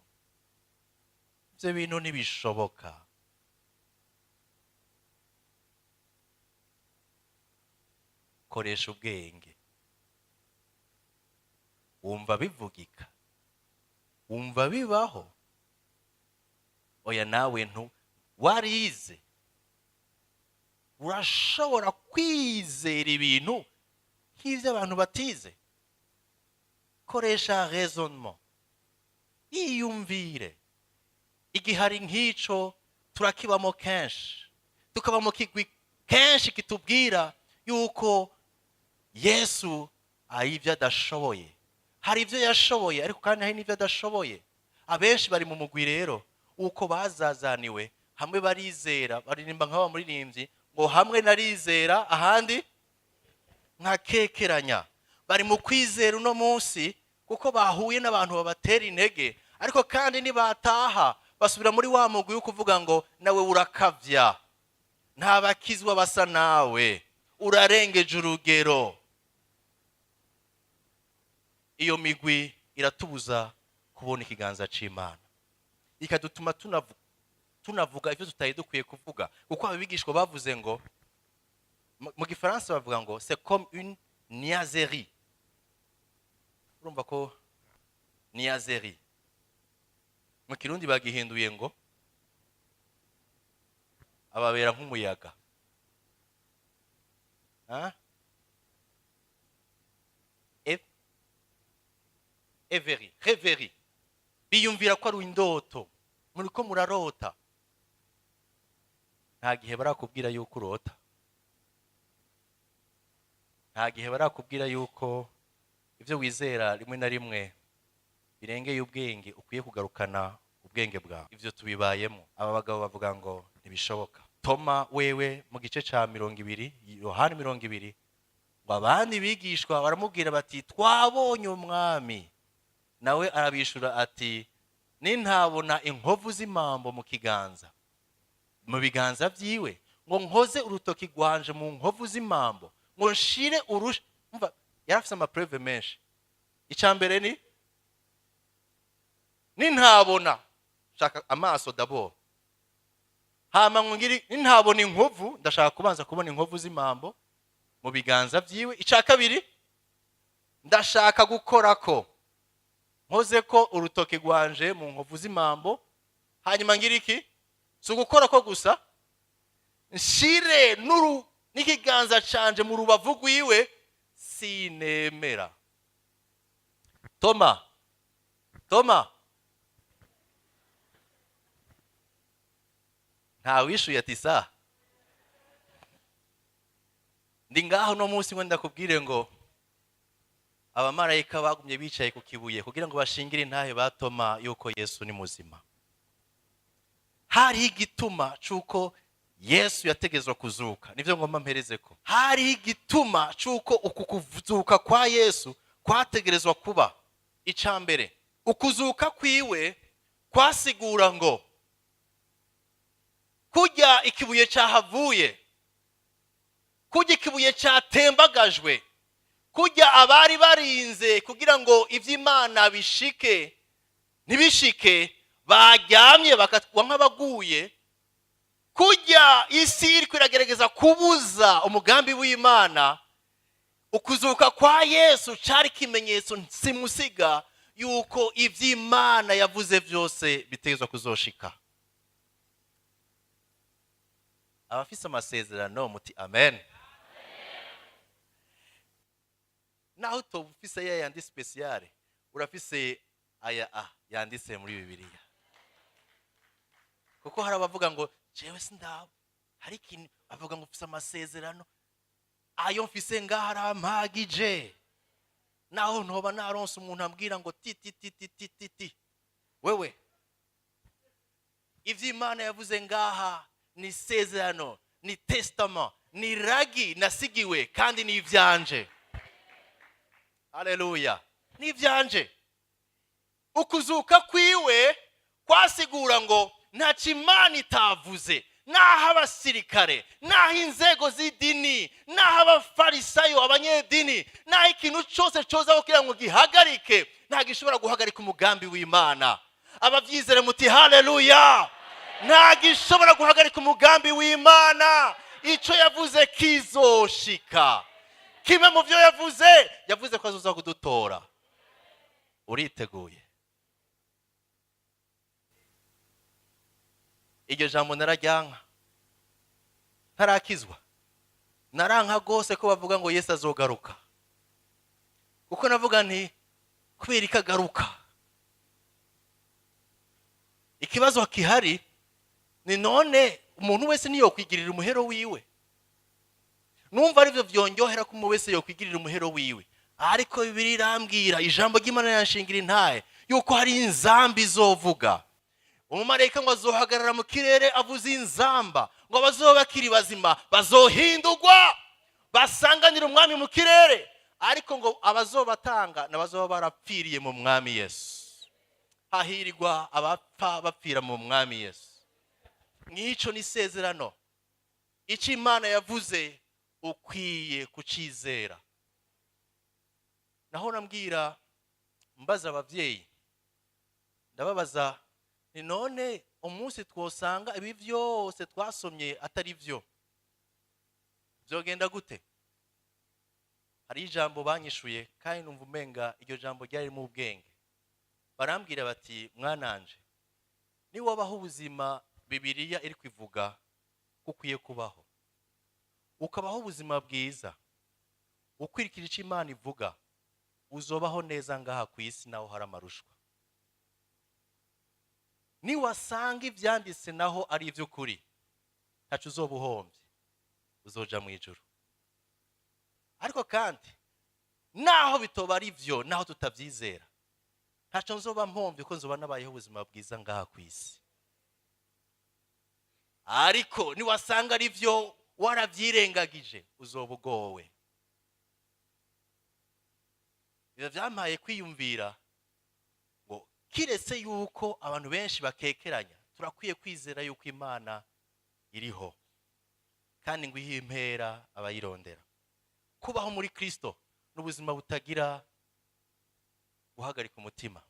ibyo bintu ntibishoboka. Koresha ubwenge. Wumva bivugika, wumva bibaho? Oya, nawe ntu warize, urashobora kwizera ibintu nk'ibyo abantu batize? Koresha raisonnement, yiyumvire. Igihari nk'icyo turakibamo kenshi, tukaba mu kigwi kenshi kitubwira yuko Yesu ari ibyo adashoboye. Hari ibyo yashoboye, ariko kandi hari n'ibyo adashoboye. Abenshi bari mu mugwi rero uko bazazaniwe. Hamwe barizera, baririmba nk'aba muririmbyi ngo hamwe narizera, ahandi nkakekeranya. Bari mu kwizera uno munsi kuko bahuye n'abantu babatera intege, ariko kandi nibataha basubira muri wa mugwi wo kuvuga ngo nawe urakavya, nta bakizwa basa nawe, urarengeje urugero. Iyo migwi iratubuza kubona ikiganza c'Imana, ikadutuma tunavuga ibyo tutari dukwiye kuvuga. Kuko abigishwa bavuze ngo, mu gifaransa bavuga ngo c'est comme une niaiserie. Urumva ko niaiserie mu Kirundi bagihinduye ngo ababera nk'umuyaga. Ha? Everi, rêverie. Biyumvira ko ari indoto, muriko murarota. Nta gihe barakubwira yuko urota, nta gihe barakubwira yuko ibyo wizera rimwe na rimwe birengeye ubwenge, ukwiye kugarukana ubwenge bwawe. Ibyo tubibayemo. Aba bagabo bavuga ngo ntibishoboka. Toma wewe mu gice ca 20, Yohani 20, ngo abandi bigishwa baramubwira bati twabonye umwami. Nawe arabishura ati nintabona inkovu z'imambo mu kiganza, mu biganza vyiwe, ngo nkoze urutoki rwanje mu nkovu z'imambo, ngo nshire urusha. Umva, yarafise amapreuve menshi. Icya mbere ni nintabona, shaka amaso d'abord, hama ngo ngiri nintabona inkovu, ndashaka kubanza kubona inkovu z'imambo mu biganza vyiwe. Icya kabiri, ndashaka gukorako, nkoze ko urutoki rwanje mu nkovu z'imambo, hanyuma ngira iki? Si ugukora ko gusa, nshire n'ikiganza canje mu rubavu rwiwe, sinemera. Toma, Toma ntawishuye ati sa ndi ngaho no munsi ngo ndakubwire ngo abamarayika bagumye bicaye ku kibuye kugira ngo bashingire intahe ba Toma yuko Yesu ni muzima. Hariho igituma c'uko Yesu yategezwa kuzuka, nivyo ngomba mpereze ko hariho igituma c'uko uku kuzuka kwa Yesu kwategerezwa kuba. Ica mbere, ukuzuka kwiwe kwasigura ngo kurya ikibuye cyahavuye, kurya ikibuye cyatembagajwe, kurya abari barinze kugira ngo iby'Imana bishike ntibishike, baryamye bakatwa nk'abaguye, kurya isi iri kwiragerageza kubuza umugambi w'Imana. Ukuzuka kwa Yesu cari ikimenyetso nsimusiga yuko iby'Imana yavuze byose bitegerezwa kuzoshika. Abafise amasezerano muti amen. Naho utoba ufise ya yandi speciale, urafise aya a yanditse muri Bibiliya. Kuko hari abavuga ngo jewe sindabo, hari ikintu bavuga ngo ufise amasezerano, ayo mfise ngaha arampagije, naho ntoba naronse umuntu ambwira ngo ti ti ti ti ti ti ti. Wewe ivy'Imana yavuze ngaha ni isezerano, ni testament, ni ragi nasigiwe kandi ni ivyanje. Haleluya. N'ibyanje. Ukuzuka kwiwe kwasigura ngo ntacyo Imana itavuze, naho abasirikare, naho inzego z'idini, naho abafarisayo, abanyedini, naho ikintu cyose cyozaho kugira ngo gihagarike, ntabwo gishobora guhagarika umugambi w'Imana. Ababyizere muti haleluya. Ntabwo ishobora guhagarika umugambi w'Imana. Icyo yavuze kizoshika. Kimwe mu byo yavuze, yavuze ko azoza kudutora. Uriteguye? Iryo jambo nararyanka ntarakizwa, naranka rwose ko bavuga ngo Yesu azogaruka, kuko navuga nti kubera ikagaruka. Ikibazo kihari ni none umuntu wese niyokwigirira umuhero wiwe. Numva aribyo byonyohera ko umuntu wese yokwigirira umuhero wiwe, ariko Bibiliya irambwira, ijambo ry'Imana yanshingira intahe yuko hari inzamba izovuga. Umumarayika ngo azohagarara mu kirere avuze inzamba, ngo abazoba bakiri bazima bazohindurwa basanganira umwami mu kirere, ariko ngo abazobatanga n'abazoba barapfiriye mu mwami Yesu. Hahirwa abapfa bapfira mu mwami Yesu. Nk'icyo ni isezerano, icyo Imana yavuze ukwiye kucizera. Naho nambwira mbaza ababyeyi, ndababaza ni none umunsi twosanga ibi byose twasomye atari byo, byogenda gute? Hari ijambo banyishuye kandi numva umenga iryo jambo ryari mu ubwenge. Barambwira bati mwananje, niwabaho ubuzima Bibiliya iri kwivuga ko ukwiye kubaho, ukabaho ubuzima bwiza ukwirikira icyo Imana ivuga, uzobaho neza ngaha ku isi naho hari amarushwa. Niwasanga ibyanditse naho ari iby'ukuri, ntaco uzoba uhombye, uzoja mu ijuru. Ariko kandi naho bitoba ari byo, naho tutabyizera, ntaco nzoba mpombye ko nzoba nabayeho ubuzima bwiza ngaha ku isi. Ariko niwasanga ari byo warabyirengagije, uzoba ugowe. Ibyo byampaye kwiyumvira ngo kiretse yuko abantu benshi bakekeranya, turakwiye kwizera yuko Imana iriho kandi ngo ihe impera abayirondera. Kubaho muri Kristo n'ubuzima butagira guhagarika umutima,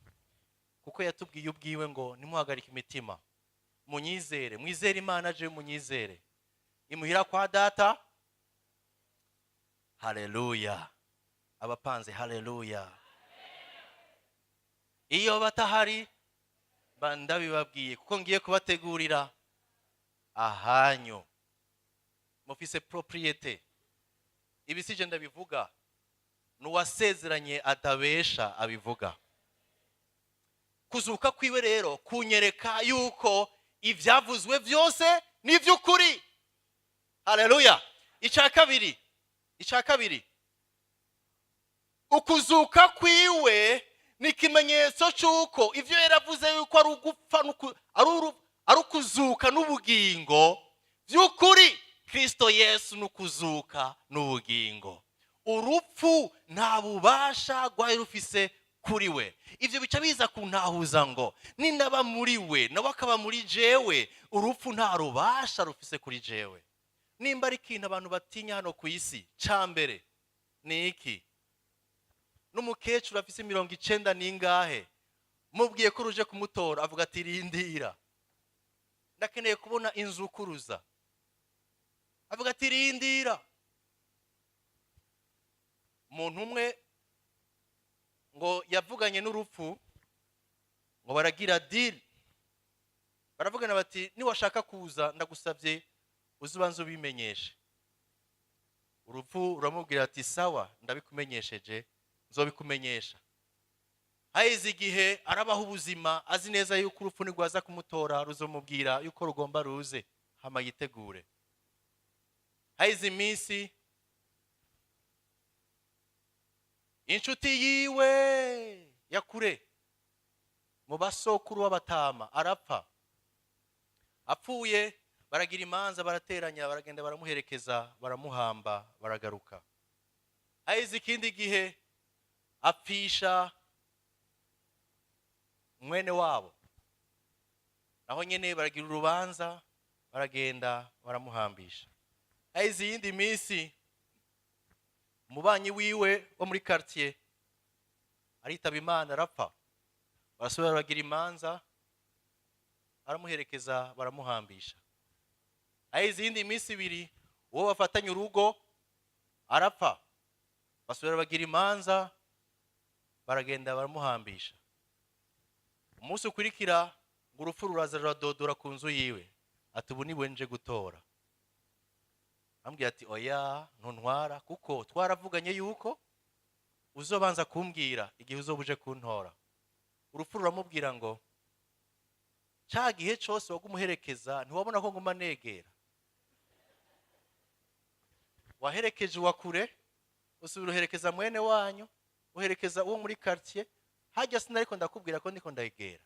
kuko yatubwiye ubwiwe ngo nimuhagarike imitima, munyizere, mwizere Imana, je munyizere. Imuhira kwa data. Haleluya. Abapanze haleluya. Iyo batahari ndabibabwiye kuko ngiye kubategurira ahanyu mufise propriété. Ibi sije ndabivuga, nuwasezeranye atabesha abivuga. Kuzuka kwiwe rero kunyereka yuko ibyavuzwe byose ni iby'ukuri. Haleluya. Icya kabiri, ukuzuka kwiwe ni ikimenyetso cy'uko ibyo yaravuze yuko ari ugupfa, ari ukuzuka n'ubugingo by'ukuri. Kristo Yesu ni ukuzuka n'ubugingo. Urupfu nta bubasha rwari rufise kuri we. Ibyo bica biza kuntahuza ngo ninaba muri we nawe akaba muri jewe, urupfu nta rubasha rufise kuri jewe. Nimba ari ikintu abantu batinya hano ku isi, ca mbere ni iki? N'umukecuru afise 90 n'ingahe, mubwiye ko ruje kumutora, avuga ati rindira, ndakeneye kubona inzukuruza. Avuga ati rindira. Umuntu umwe ngo yavuganye n'urupfu, ngo baragira deal, baravugana bati niwashaka kuza ndagusabye uzubanze ubimenyeshe. Urupfu ruramubwira ati sawa, ndabikumenyesheje, nzobikumenyesha. Haheze igihe arabaho ubuzima azi neza yuko urupfu nirwaza kumutora ruzomubwira yuko rugomba ruze, hama yitegure. Haheze iminsi inshuti yiwe ya kure mu basokuru w'abatama arapfa. Apfuye baragira imanza, barateranya, baragenda baramuherekeza, baramuhamba, baragaruka. Haheze ikindi gihe apfisha Mwene wabo naho nyine baragira urubanza, baragenda baramuhambisha. Haheze iyindi minsi, umubanyi wiwe wo muri quartier aritaba Imana, arapfa. Barasubira baragira imanza, baramuherekeza, baramuhambisha. Haheze iyindi minsi 2, uwo bafatanye urugo arapfa. Basubira bagira imanza, baragenda baramuhambisha. Umunsi ukurikira ngo urupfu ruraza, ruradodora ku nzu yiwe, ati: "Ubu niwe nje gutora." Ambwira ati: "Oya, ntuntwara, kuko twaravuganye yuko uzobanza kumbwira igihe uzoba uje kuntora." Urupfu ruramubwira ngo: "Ca gihe cose wagumuherekeza, ntiwabona ko nguma negera? Waherekeje uwa kure, usubira uherekeza mwene wanyu, uherekeza uwo muri quartier. Hajya sinariko ndakubwira ko ndiko ndayegera?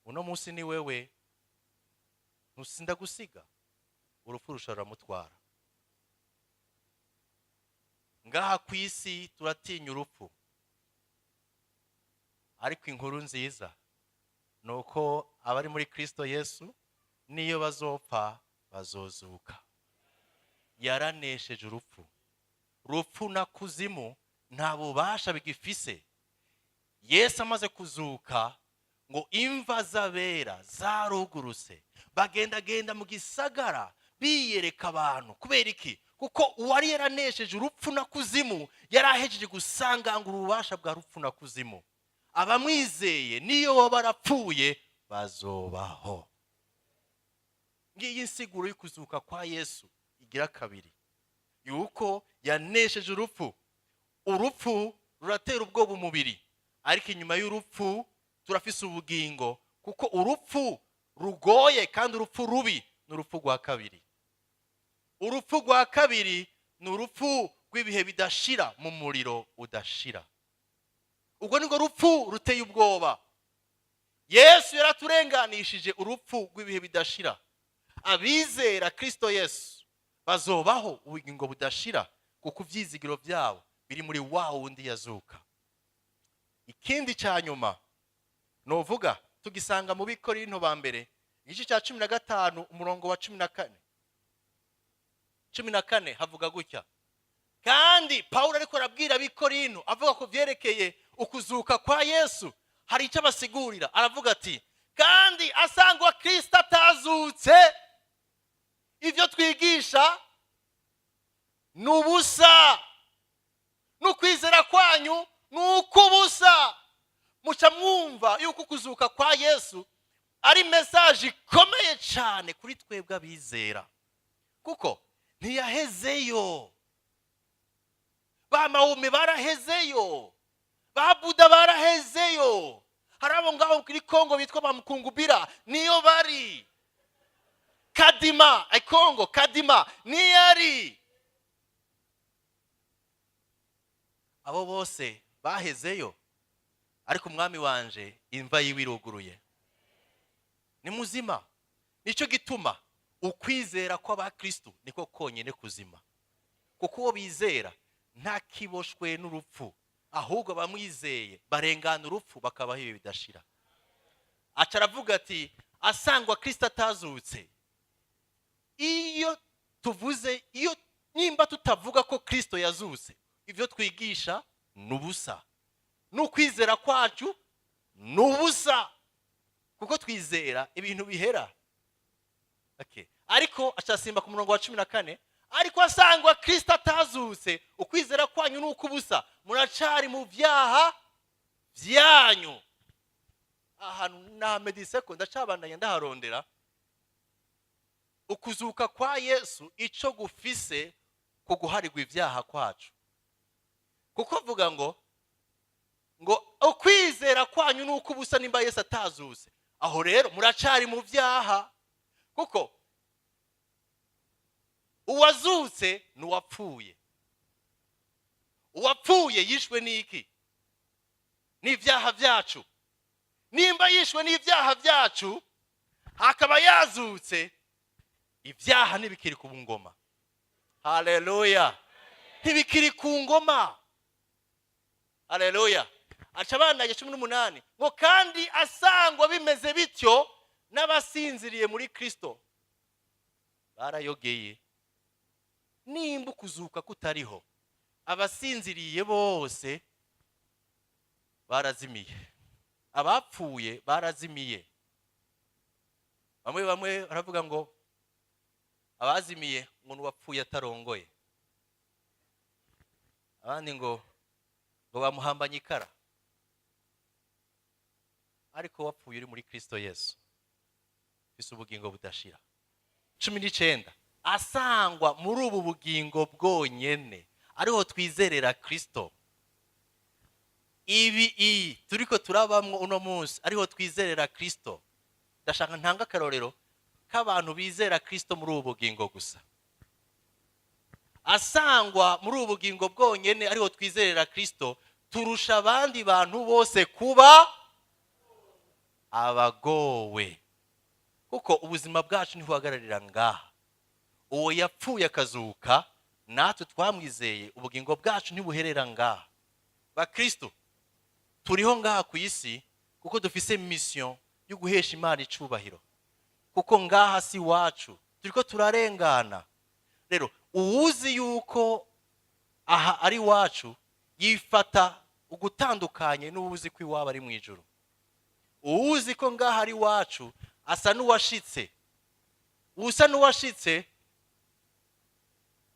Uno munsi ni wewe, ntusinda gusiga." Urupfu rushobora ruramutwara. Ngaha ku isi turatinya urupfu, ariko inkuru nziza ni uko abari muri Kristo Yesu, niyo bazopfa, bazozuka. Yaranesheje urupfu. Rupfu na kuzimu nta bubasha bigifise Yesu amaze kuzuka. Ngo imva z'abera zarugurutse, bagendagenda mu gisagara biyereka abantu. Kubera iki? Kuko uwari yaranesheje urupfu na kuzimu yari ahejeje gusangangura ububasha bwa rupfu na kuzimu. Abamwizeye, niyo baba barapfuye, bazobaho. Ngiyi insiguro y'ukuzuka kwa Yesu igira kabiri, yuko yanesheje urupfu. Urupfu ruratera ubwoba umubiri, ariko inyuma y'urupfu turafise ubugingo, kuko urupfu rugoye kandi urupfu rubi ni urupfu rwa kabiri. Urupfu rwa kabiri ni urupfu rw'ibihe bidashira mu muriro udashira. Ubwo nibwo rupfu ruteye ubwoba. Yesu yaraturenganishije urupfu rw'ibihe bidashira. Abizera Kristo Yesu bazobaho ubugingo budashira, kuko ibyizigiro byabo biri muri wa wundi yazuka. Ikindi cya nyuma nuvuga, tugisanga mu Bikorinto ba mbere, igice cya 15, umurongo wa 14. 14 havuga gutya. Kandi Pawulo ariko arabwira Abikorinto, avuga ku byerekeye ukuzuka kwa Yesu, hari icyo abasigurira. Aravuga ati: "Kandi asangwa Kirisito atazutse, ibyo twigisha ni ubusa, n'ukwizera kwanyu ni uk'ubusa." Muca mwumva yuko ukuzuka kwa Yesu ari message ikomeye cyane kuri twebwe abizera, kuko ntiyahezeyo. Ba Mahoma barahezeyo, ba Buda barahezeyo, hari abo ngabo kuri Kongo bitwa ba Mukungubira, niyo bari. Kadima Kongo, Kadima niyo ari. Abo bose bahezeyo, ariko umwami wanje imva yiwe iruguruye, ni muzima. Nicyo gituma ukwizera kw'abakristu niko konyine kuzima, kuko uwo bizera ntakiboshwe n'urupfu, ahubwo abamwizeye barengana urupfu, bakabaho ibi bidashira. Aca aravuga ati: "Asangwa Kristo atazutse." Iyo tuvuze, iyo nimba tutavuga ko Kristo yazutse, ibyo twigisha ni ubusa, n'ukwizera kwacu ni ubusa, kuko twizera ibintu bihera. Okay. Ariko acasimba ku murongo wa 14: "Ariko asangwa Kristo atazutse, ukwizera kwanyu ni uk'ubusa, muracari mu byaha byanyu." Ahantu namedise ko ndacabandanya ndaharondera ukuzuka kwa Yesu ico gufise ku guharirwa ibyaha kwacu, kuko avuga ngo ukwizera kwanyu ni uk'ubusa nimba Yesu atazutse. Aho rero muracari mu byaha, kuko uwazutse ni uwapfuye. Uwapfuye yishwe n'iki? N'ibyaha byacu. Nimba yishwe n'ibyaha byacu, akaba yazutse, ibyaha ntibikiri ku ngoma. Haleluya! Ntibikiri ku ngoma. Haleluya! Aca abandanya 18 ngo: "Kandi asangwa bimeze bityo, n'abasinziriye muri Kristo barayogeye." Nimba ukuzuka kutariho, abasinziriye bose barazimiye, abapfuye barazimiye. Bamwe bamwe baravuga ngo abazimiye ngo n'uwapfuye atarongoye, abandi ngo bamuhambanye ikara. Ariko wapfuye uri muri Kristo Yesu, ufise ubugingo budashira. 19: "Asangwa muri ubu bugingo bwonyene ariho twizerera Kristo." Ibi iyi turiko turabamwo uno munsi, ariho twizerera Kristo. Ndashaka ntanga akarorero k'abantu bizera Kristo muri ubu bugingo gusa. Asangwa muri ubu bugingo bwonyene ariho twizerera Kristo, turusha abandi bantu bose kuba abagowe, kuko ubuzima bwacu ntibuhagararira ngaha. Uwo yapfuye akazuka, natwe twamwizeye, ubugingo bwacu ntibuherera ngaha. Bakristo, turiho ngaha ku isi kuko dufise mission yo guhesha Imana icubahiro, kuko ngaha si iwacu, turiko turarengana. Rero uwuzi yuko aha ari iwacu yifata ugutandukanye n'uwuzi ko iwabo ari mu ijuru. Uwuzi ko ngaha ari iwacu asa n'uwashitse. Usa n'uwashitse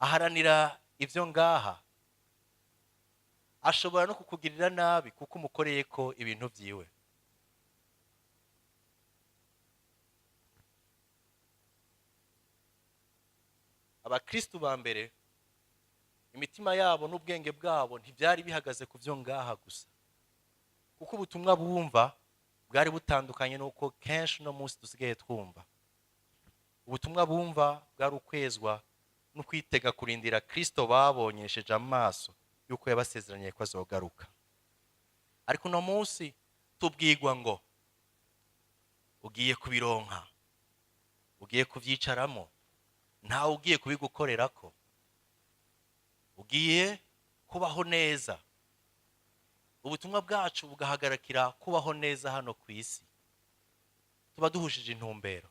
aharanira ibyo ngaha, ashobora no kukugirira nabi kuko umukoreye ko ibintu byiwe. Abakristu ba mbere, imitima yabo n'ubwenge bwabo ntibyari bihagaze ku byo ngaha gusa, kuko ubutumwa bumva bwari butandukanye n'uko kenshi uno munsi dusigaye twumva. Ubutumwa bumva bwari ukwezwa no kwitega kurindira Kristo babonyesheje amaso yuko yabasezeraniye ko azogaruka. Ariko uno munsi tubwirwa ngo ugiye kubironka, ugiye kubyicaramo, ntawe ugiye kubigukorerako, ugiye kubaho neza. Ubutumwa bwacu bugahagarikira kubaho neza hano ku isi. Tuba duhushije intumbero,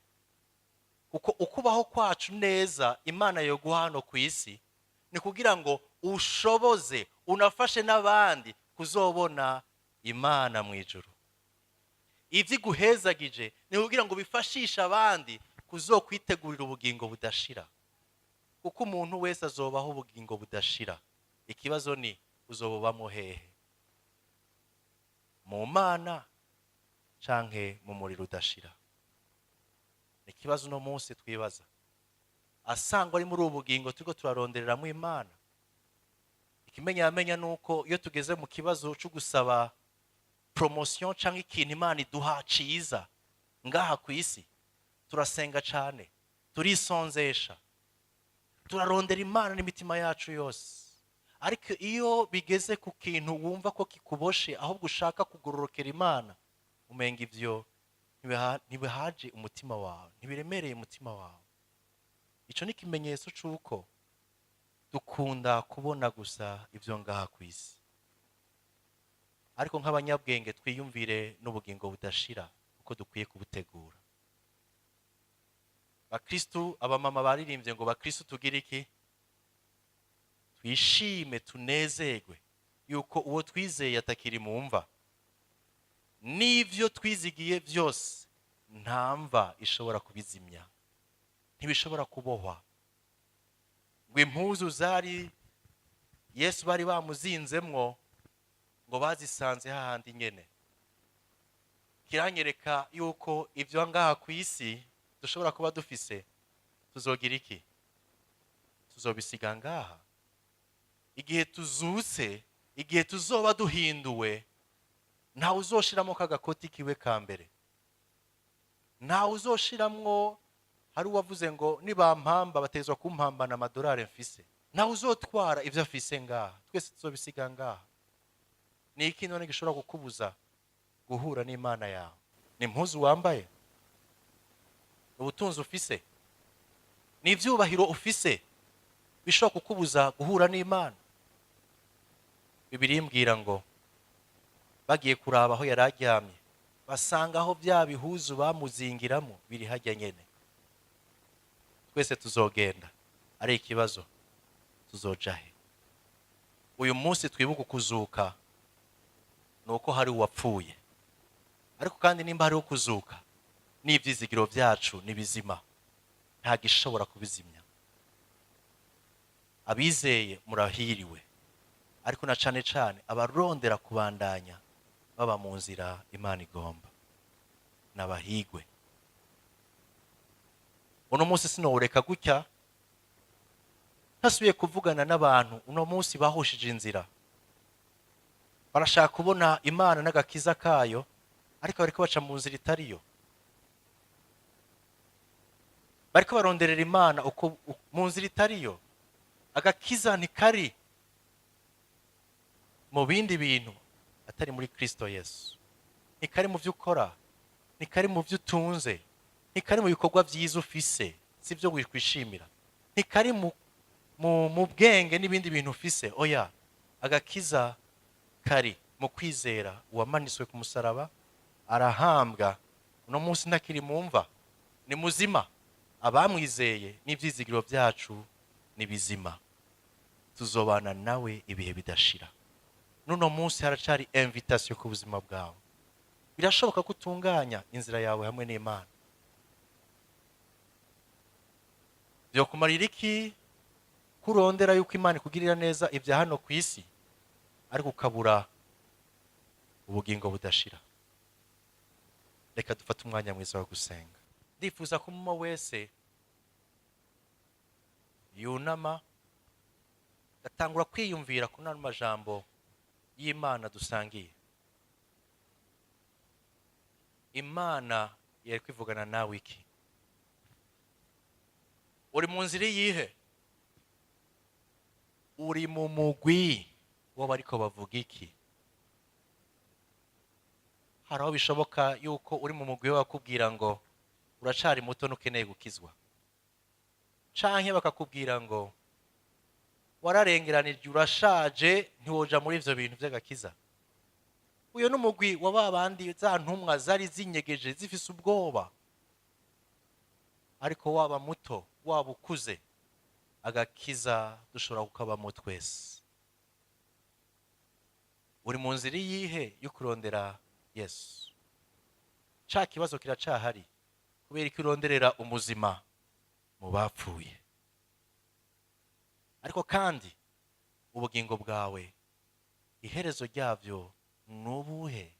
kuko ukubaho kwacu neza Imana yoguha hano ku isi ni kugira ngo ushoboze unafashe n'abandi kuzobona Imana mu ijuru. Ibyo iguhezagije ni kugira ngo bifashishe abandi kuzokwitegurira ubugingo budashira, kuko umuntu wese azobaho ubugingo budashira. Ikibazo ni uzobubamo hehe? Mu Mana canke mu muriro udashira? Ni ikibazo uno munsi twibaza. Asangwa ari muri ubu bugingo turiko turarondereramo Imana. Ikimenyamenya ni uko iyo tugeze mu kibazo cyo gusaba promotion canke ikintu Imana iduha ciza ngaha ku isi, turasenga cane, turisonzesha, turarondera Imana n'imitima yacu yose. Ariko iyo bigeze ku kintu wumva ko kikuboshe, ahubwo ushaka kugororokera Imana, umenga ivyo ntibihaje umutima wawe, ntibiremereye umutima wawe. Ico ni ikimenyetso c'uko dukunda kubona gusa ivyo ngaha ku isi. Ariko nk'abanyabwenge twiyumvire n'ubugingo budashira uko dukwiye kubutegura. Bakristu, abamama baririmbye ngo: "Bakristu, tugire iki? Twishime, tunezerwe yuko uwo twizeye atakiri mu mva. N'ivyo twizigiye byose nta mva ishobora kubizimya, ntibishobora kubohwa." Ngo impuzu zari Yesu bari bamuzinzemwo, ngo bazisanze hahandi nyene. Kiranyereka yuko ibyo ngaha ku isi dushobora kuba dufise, tuzogira iki? Tuzobisiga ngaha. Igihe tuzutse, igihe tuzoba duhinduwe, ntawe uzoshiramo kagakoti kiwe ka mbere, ntawe uzoshiramwo. Hari uwavuze ngo nibampamba batezwa kumpambana amadolari mfise. Ntawe uzotwara ibyo afise ngaha, twese tuzobisiga ngaha. Ni iki none gishobora kukubuza guhura n'Imana yawe? Ni impuzu wambaye? Ubutunzi ufise? Ni ibyubahiro ufise bishobora kukubuza guhura n'Imana? Bibiliya imbwira ngo Bagiye kuraba aho yari aryamye, basanga aho bya bihuzu bamuzingiramo biri hajya nyene. Twese tuzogenda, ari ikibazo tuzoja he? Uyu munsi twibuka ukuzuka ni uko hari uwapfuye, ariko kandi nimba hariho kuzuka, n'ibyizigiro byacu ni bizima, nta gishobora kubizimya. Abizeye murahiriwe, ariko na cane cane abarondera kubandanya baba mu nzira Imana igomba n'abahigwe. Uno munsi sinowureka gutya ntasubiye kuvugana n'abantu uno munsi bahushije inzira. Barashaka kubona Imana n'agakiza kayo, ariko bariko baca mu nzira itariyo. Bariko baronderera Imana uko mu nzira itariyo. Agakiza ntikari mu bindi bintu atari muri Kristo Yesu. Ntikari mu byo ukora, ntikari mu byo utunze, ntikari mu bikorwa byiza ufise, si byo wikwishimira, ntikari mu bwenge n'ibindi bintu ufise. Oya, agakiza kari mu kwizera uwamanitswe ku musaraba, arahambwa, uno munsi ntakiri mu mva, ni muzima. Abamwizeye n'ibyizigiro byacu ni bizima, tuzobana nawe ibihe bidashira. N'uno munsi haracari invitation ku buzima bwawe. Birashoboka ko utunganya inzira yawe hamwe n'Imana. Byokumarira iki kurondera yuko Imana ikugirira neza ibya hano ku isi, ariko ukabura ubugingo budashira? Reka dufate umwanya mwiza wo gusenga. Ndifuza ko umwe wese yunama, agatangura kwiyumvira kuri ano majambo y'Imana dusangiye. Imana yari kwivugana nawe iki? Uri mu nzira iyihe? Uri mu mugwi w'abariko bavuga iki? Hari aho bishoboka yuko uri mu mugwi w'abakubwira ngo uracari muto ntukeneye gukizwa, canke bakakubwira ngo wararengeranije, urashaje, ntiwoja muri ivyo bintu vy'agakiza. Uyo n'umugwi wa ba bandi za ntumwa zari zinyegeje zifise ubwoba. Ariko waba muto waba ukuze, agakiza dushobora kukabamo twese. Uri mu nzira iyihe yo kurondera Yesu? Ca kibazo kiracahari, kubera ko uronderera umuzima mu bapfuye. Ariko kandi ubugingo bwawe iherezo ryabyo ni ubuhe?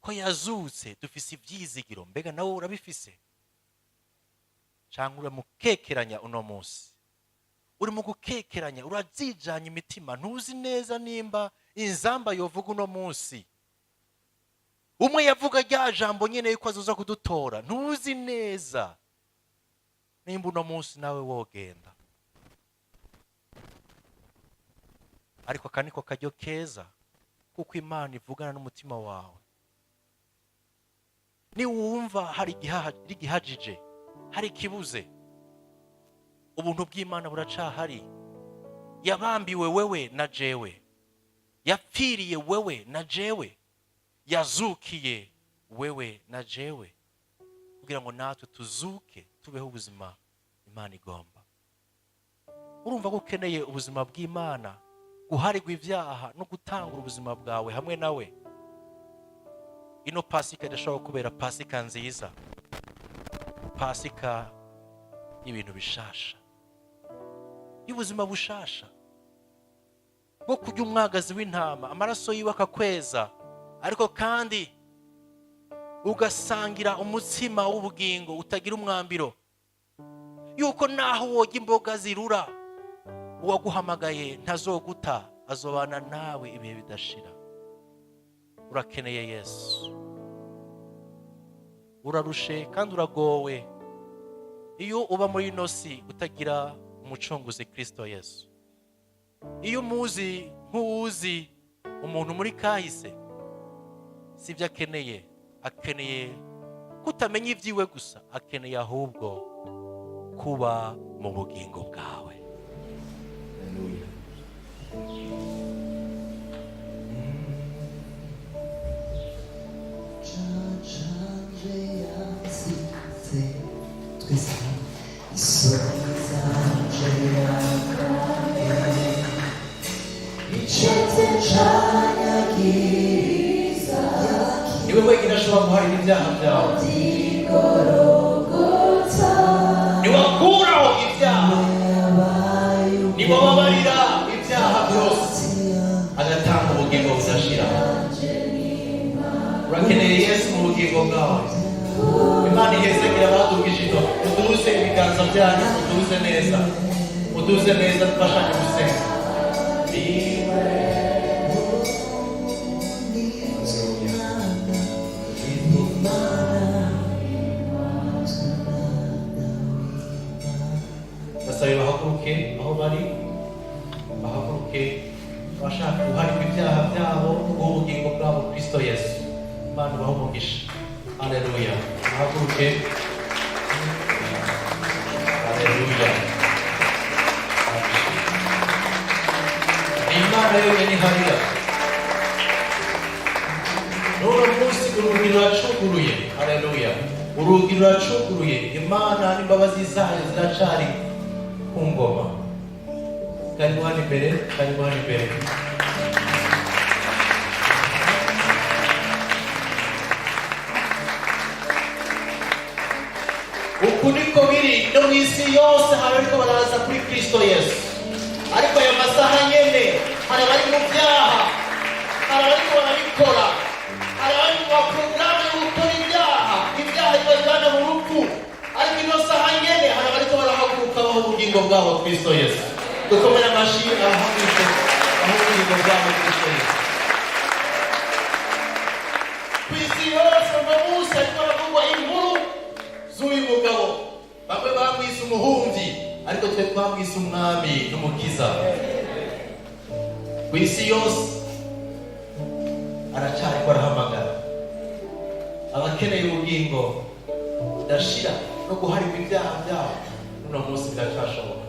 Ko yazutse dufise ibyizigiro, mbega nawe urabifise? Cyangwa uramukekeranya uno munsi? Uri mu gukekeranya, urazijanya imitima, ntuzi neza nimba inzamba yovuga uno munsi. Umwe yavuga rya jambo nyine yuko azoza kudutora, ntuzi neza nimba uno munsi nawe wogenda. Ariko aka niko karyo keza kuko Imana ivugana n'umutima wawe. Niwumva hari igihagije, hari ikibuze, ubuntu bw'Imana buracahari. Yabambiwe wewe na jewe, yapfiriye wewe na jewe, yazukiye wewe na jewe, kugira ngo natwe tuzuke tubeho ubuzima Imana igomba. Urumva ko ukeneye ubuzima bw'Imana, guharirwa ibyaha no gutangura ubuzima bwawe hamwe nawe. Ino Pasika idashobora kubera Pasika nziza, Pasika y'ibintu bishasha, y'ubuzima bushasha bwo kurya umwagazi w'intama, amaraso yiwe akakweza, ariko kandi ugasangira umutsima w'ubugingo utagira umwambiro, yuko naho wojya imboga zirura, uwaguhamagaye ntazoguta, azobana nawe ibihe bidashira. Urakeneye Yesu, urarushe kandi uragowe iyo uba muri ino si utagira umucunguzi Kristo Yesu. Iyo umuzi nk'uwuzi umuntu muri kahise, si ibyo akeneye. Akeneye kutamenya ibyiwe gusa, akeneye ahubwo kuba mu bugingo bwawe. Haleluya. Zanje yansize twese isoni zanje yakaye icetse canyagiriza. Niwe wenyine ashobora guharira ibyaha byawe. Igorogota. Niwe akuraho ibyaha, niwe ababarira ibyaha byose, agatanga ubugingo budashira. Urakeneye Yesu mu bugingo bwawe. Imana ihezekera abadugije ino. Muduze ibiganza byanyu, muduze neza, muduze neza, dufashanye gusenga. Niwe. Imana, Imana. Basabe bahaguruke aho bari, bahaguruke abashaka guharirwa ibyaha byabo no guha ubugingo bwabo Kristo Yesu. Imana ibahe umugisha. Haleluya. Bahaguruke. Haleluya. Ni Imana yonyine iharira. N'uno munsi urugi ruracuguruye. Haleluya. Urugi ruracuguruye. Imana n'imbabazi zayo ziracari ku ngoma. Karibu hano imbere, karibu hano imbere. Uku niko biri no mu isi yose, hari ariko baraza kuri Kristo Yesu. Ariko aya masaha nyene hari abari mu byaha, hari abariko barabikora, hari abari mu maporogaramu yo gukora ibyaha, ibyaha bibajyana mu rupfu. Ariko ino saha nyene hari abariko barahaguruka baha ubugingo bwabo Kristo Yesu. Dukomere amashi abahagurutse baha ubugingo bwabo Kristo Yesu. Ku isi yose uno munsi ariko haravugwa inkuru z'uyu mugabo. Bamwe bamwise umuhumyi, ariko twe twamwise umwami n'umukiza. Ku isi yose aracariko arahamagara abakeneye ubugingo budashira no guharirwa ibyaha byabo. Uno munsi biracashoboka.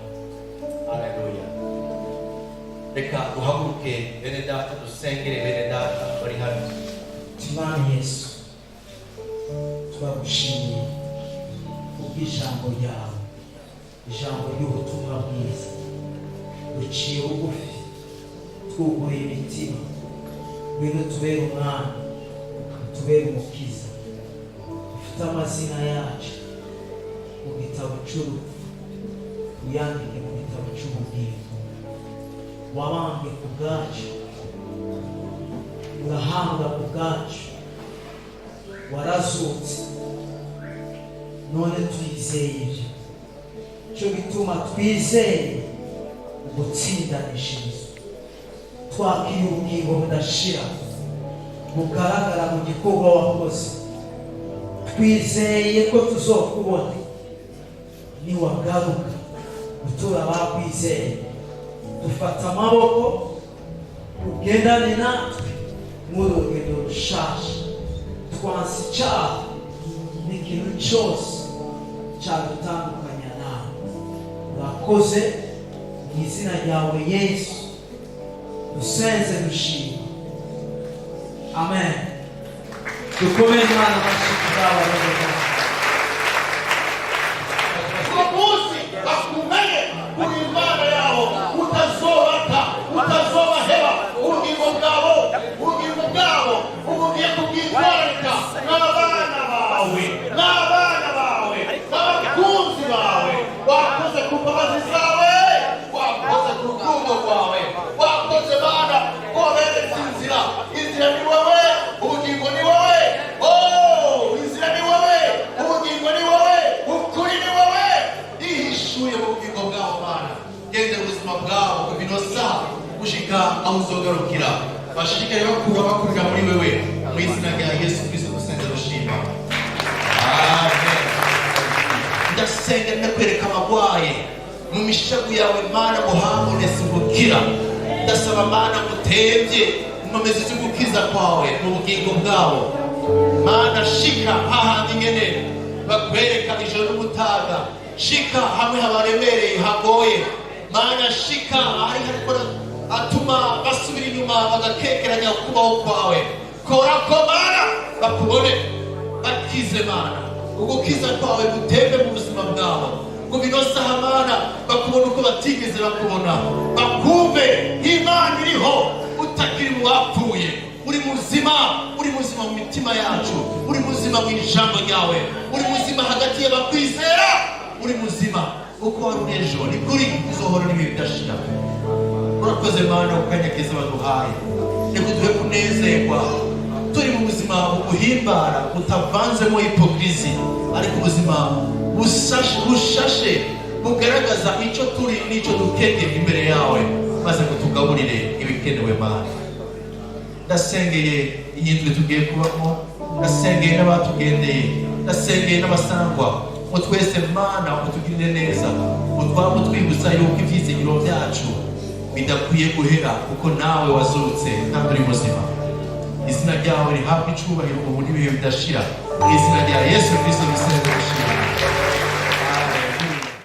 Haleluya. Reka duhaguruke, bene data, dusengere bene data bari hano. Mwami Yesu, turagushimiye kubw'ijambo ryawe, ijambo ry'ubutumwa bwiza. Duciye bugufi, twuguruye imitima. Ngwino tubere umwami, tubere umukiza. Dufite amazina yacu mu gitabo cy'urupfu, uyandike mu gitabo cy'ubugingo. Wabambwe ku bwacu, urahambwa ku bwacu, warazutse. None twizeye ibyo. Cyo gituma twizeye ugutsindanishirizwa, twakiriye ubugingo budashira bugaragara mu gikorwa wakoze. Twizeye ko tuzokubona niwagaruka gutura abakwizeye. Dufata amaboko, ugendane natwe muri urugendo rushasha. Twanse icyaha n'ikintu cyose cyadutandukanya nawe. Urakoze. Mu izina ryawe Yesu dusenze dushima, amen. Dukomeze Imana amashyi kubw'aba bene. Uwo munsi bakumenye uri Imana yabo, utazobata, utazobaheba. Ubugingo bwabo, ubugingo bwabo ubu ugiye kubwitwararika n'abana bawe, n'abana bawe, n'abakunzi bawe. Wakoze ku mbabazi zawe, wakoze ku rukundo rwawe, wakoze Bana ko waberetse inzira. Inzira ni wowe, ubugingo ni wowe. Oh, inzira ni wowe, ubugingo ni wowe, ukuri ni wowe. Ihishuye mu bugingo bwabo. Bana, gendera ubuzima bwabo kuva ino saha gushika aho uzogarukira. Bashishikare bakura, bakurira muri wewe. Mu izina rya Yesu Kristo dusenze dushima, amen. Ndasenga, ndakwereka abagwaye. Mu mishagu yawe, Mana, muhabonetse ubukira. Ndasaba, Mana, mutembye inkomezi z'ugukiza kwawe mu bugingo bwabo. Mana, shika hahandi nyene bakwereka ijoro n'umutaga. Shika hamwe habaremereye, hagoye. Mana, shika ahari hariko atuma basubira inyuma, bagakekeranya kubaho kwawe. Kora ko, Mana, bakubone. Bakire. Bakize, Mana, ugukiza kwawe gutembe mu buzima bwabo. Ngo ino saha, Mana, bakubona uko batigeze bakubona, bakumve Imana iriho, utakiri mu bapfuye, uri muzima, uri muzima mu mitima yacu, uri muzima mu ijambo ryawe, uri muzima hagati y'abakwizera, uri muzima uko wari uri ejo, ni kuri uzohora n'ibihe bidashira. Urakoze, Mana, ku kanya keza baduhaye. Reka duhe kunezerwa turi mu buzima buguhimbara, butavanzemo hypocrisie, ariko ubuzima bushashe bugaragaza icyo turi n'icyo dukeneye imbere yawe, maze ngo tugaburire ibikenewe. Mana, ndasengeye iyi ndwi tugiye kubamo, ndasengeye n'abatugendeye, ndasengeye n'abasangwa, ngo twese, Mana, utugirire neza, ngo twaba twibutsa yuko ibyizigiro byacu bidakwiye guhera, kuko nawe wazutse kandi uri muzima. Izina ryawe rihabwa icubahiro ubu n'ibihe bidashira, mu izina rya Yesu Kirisito.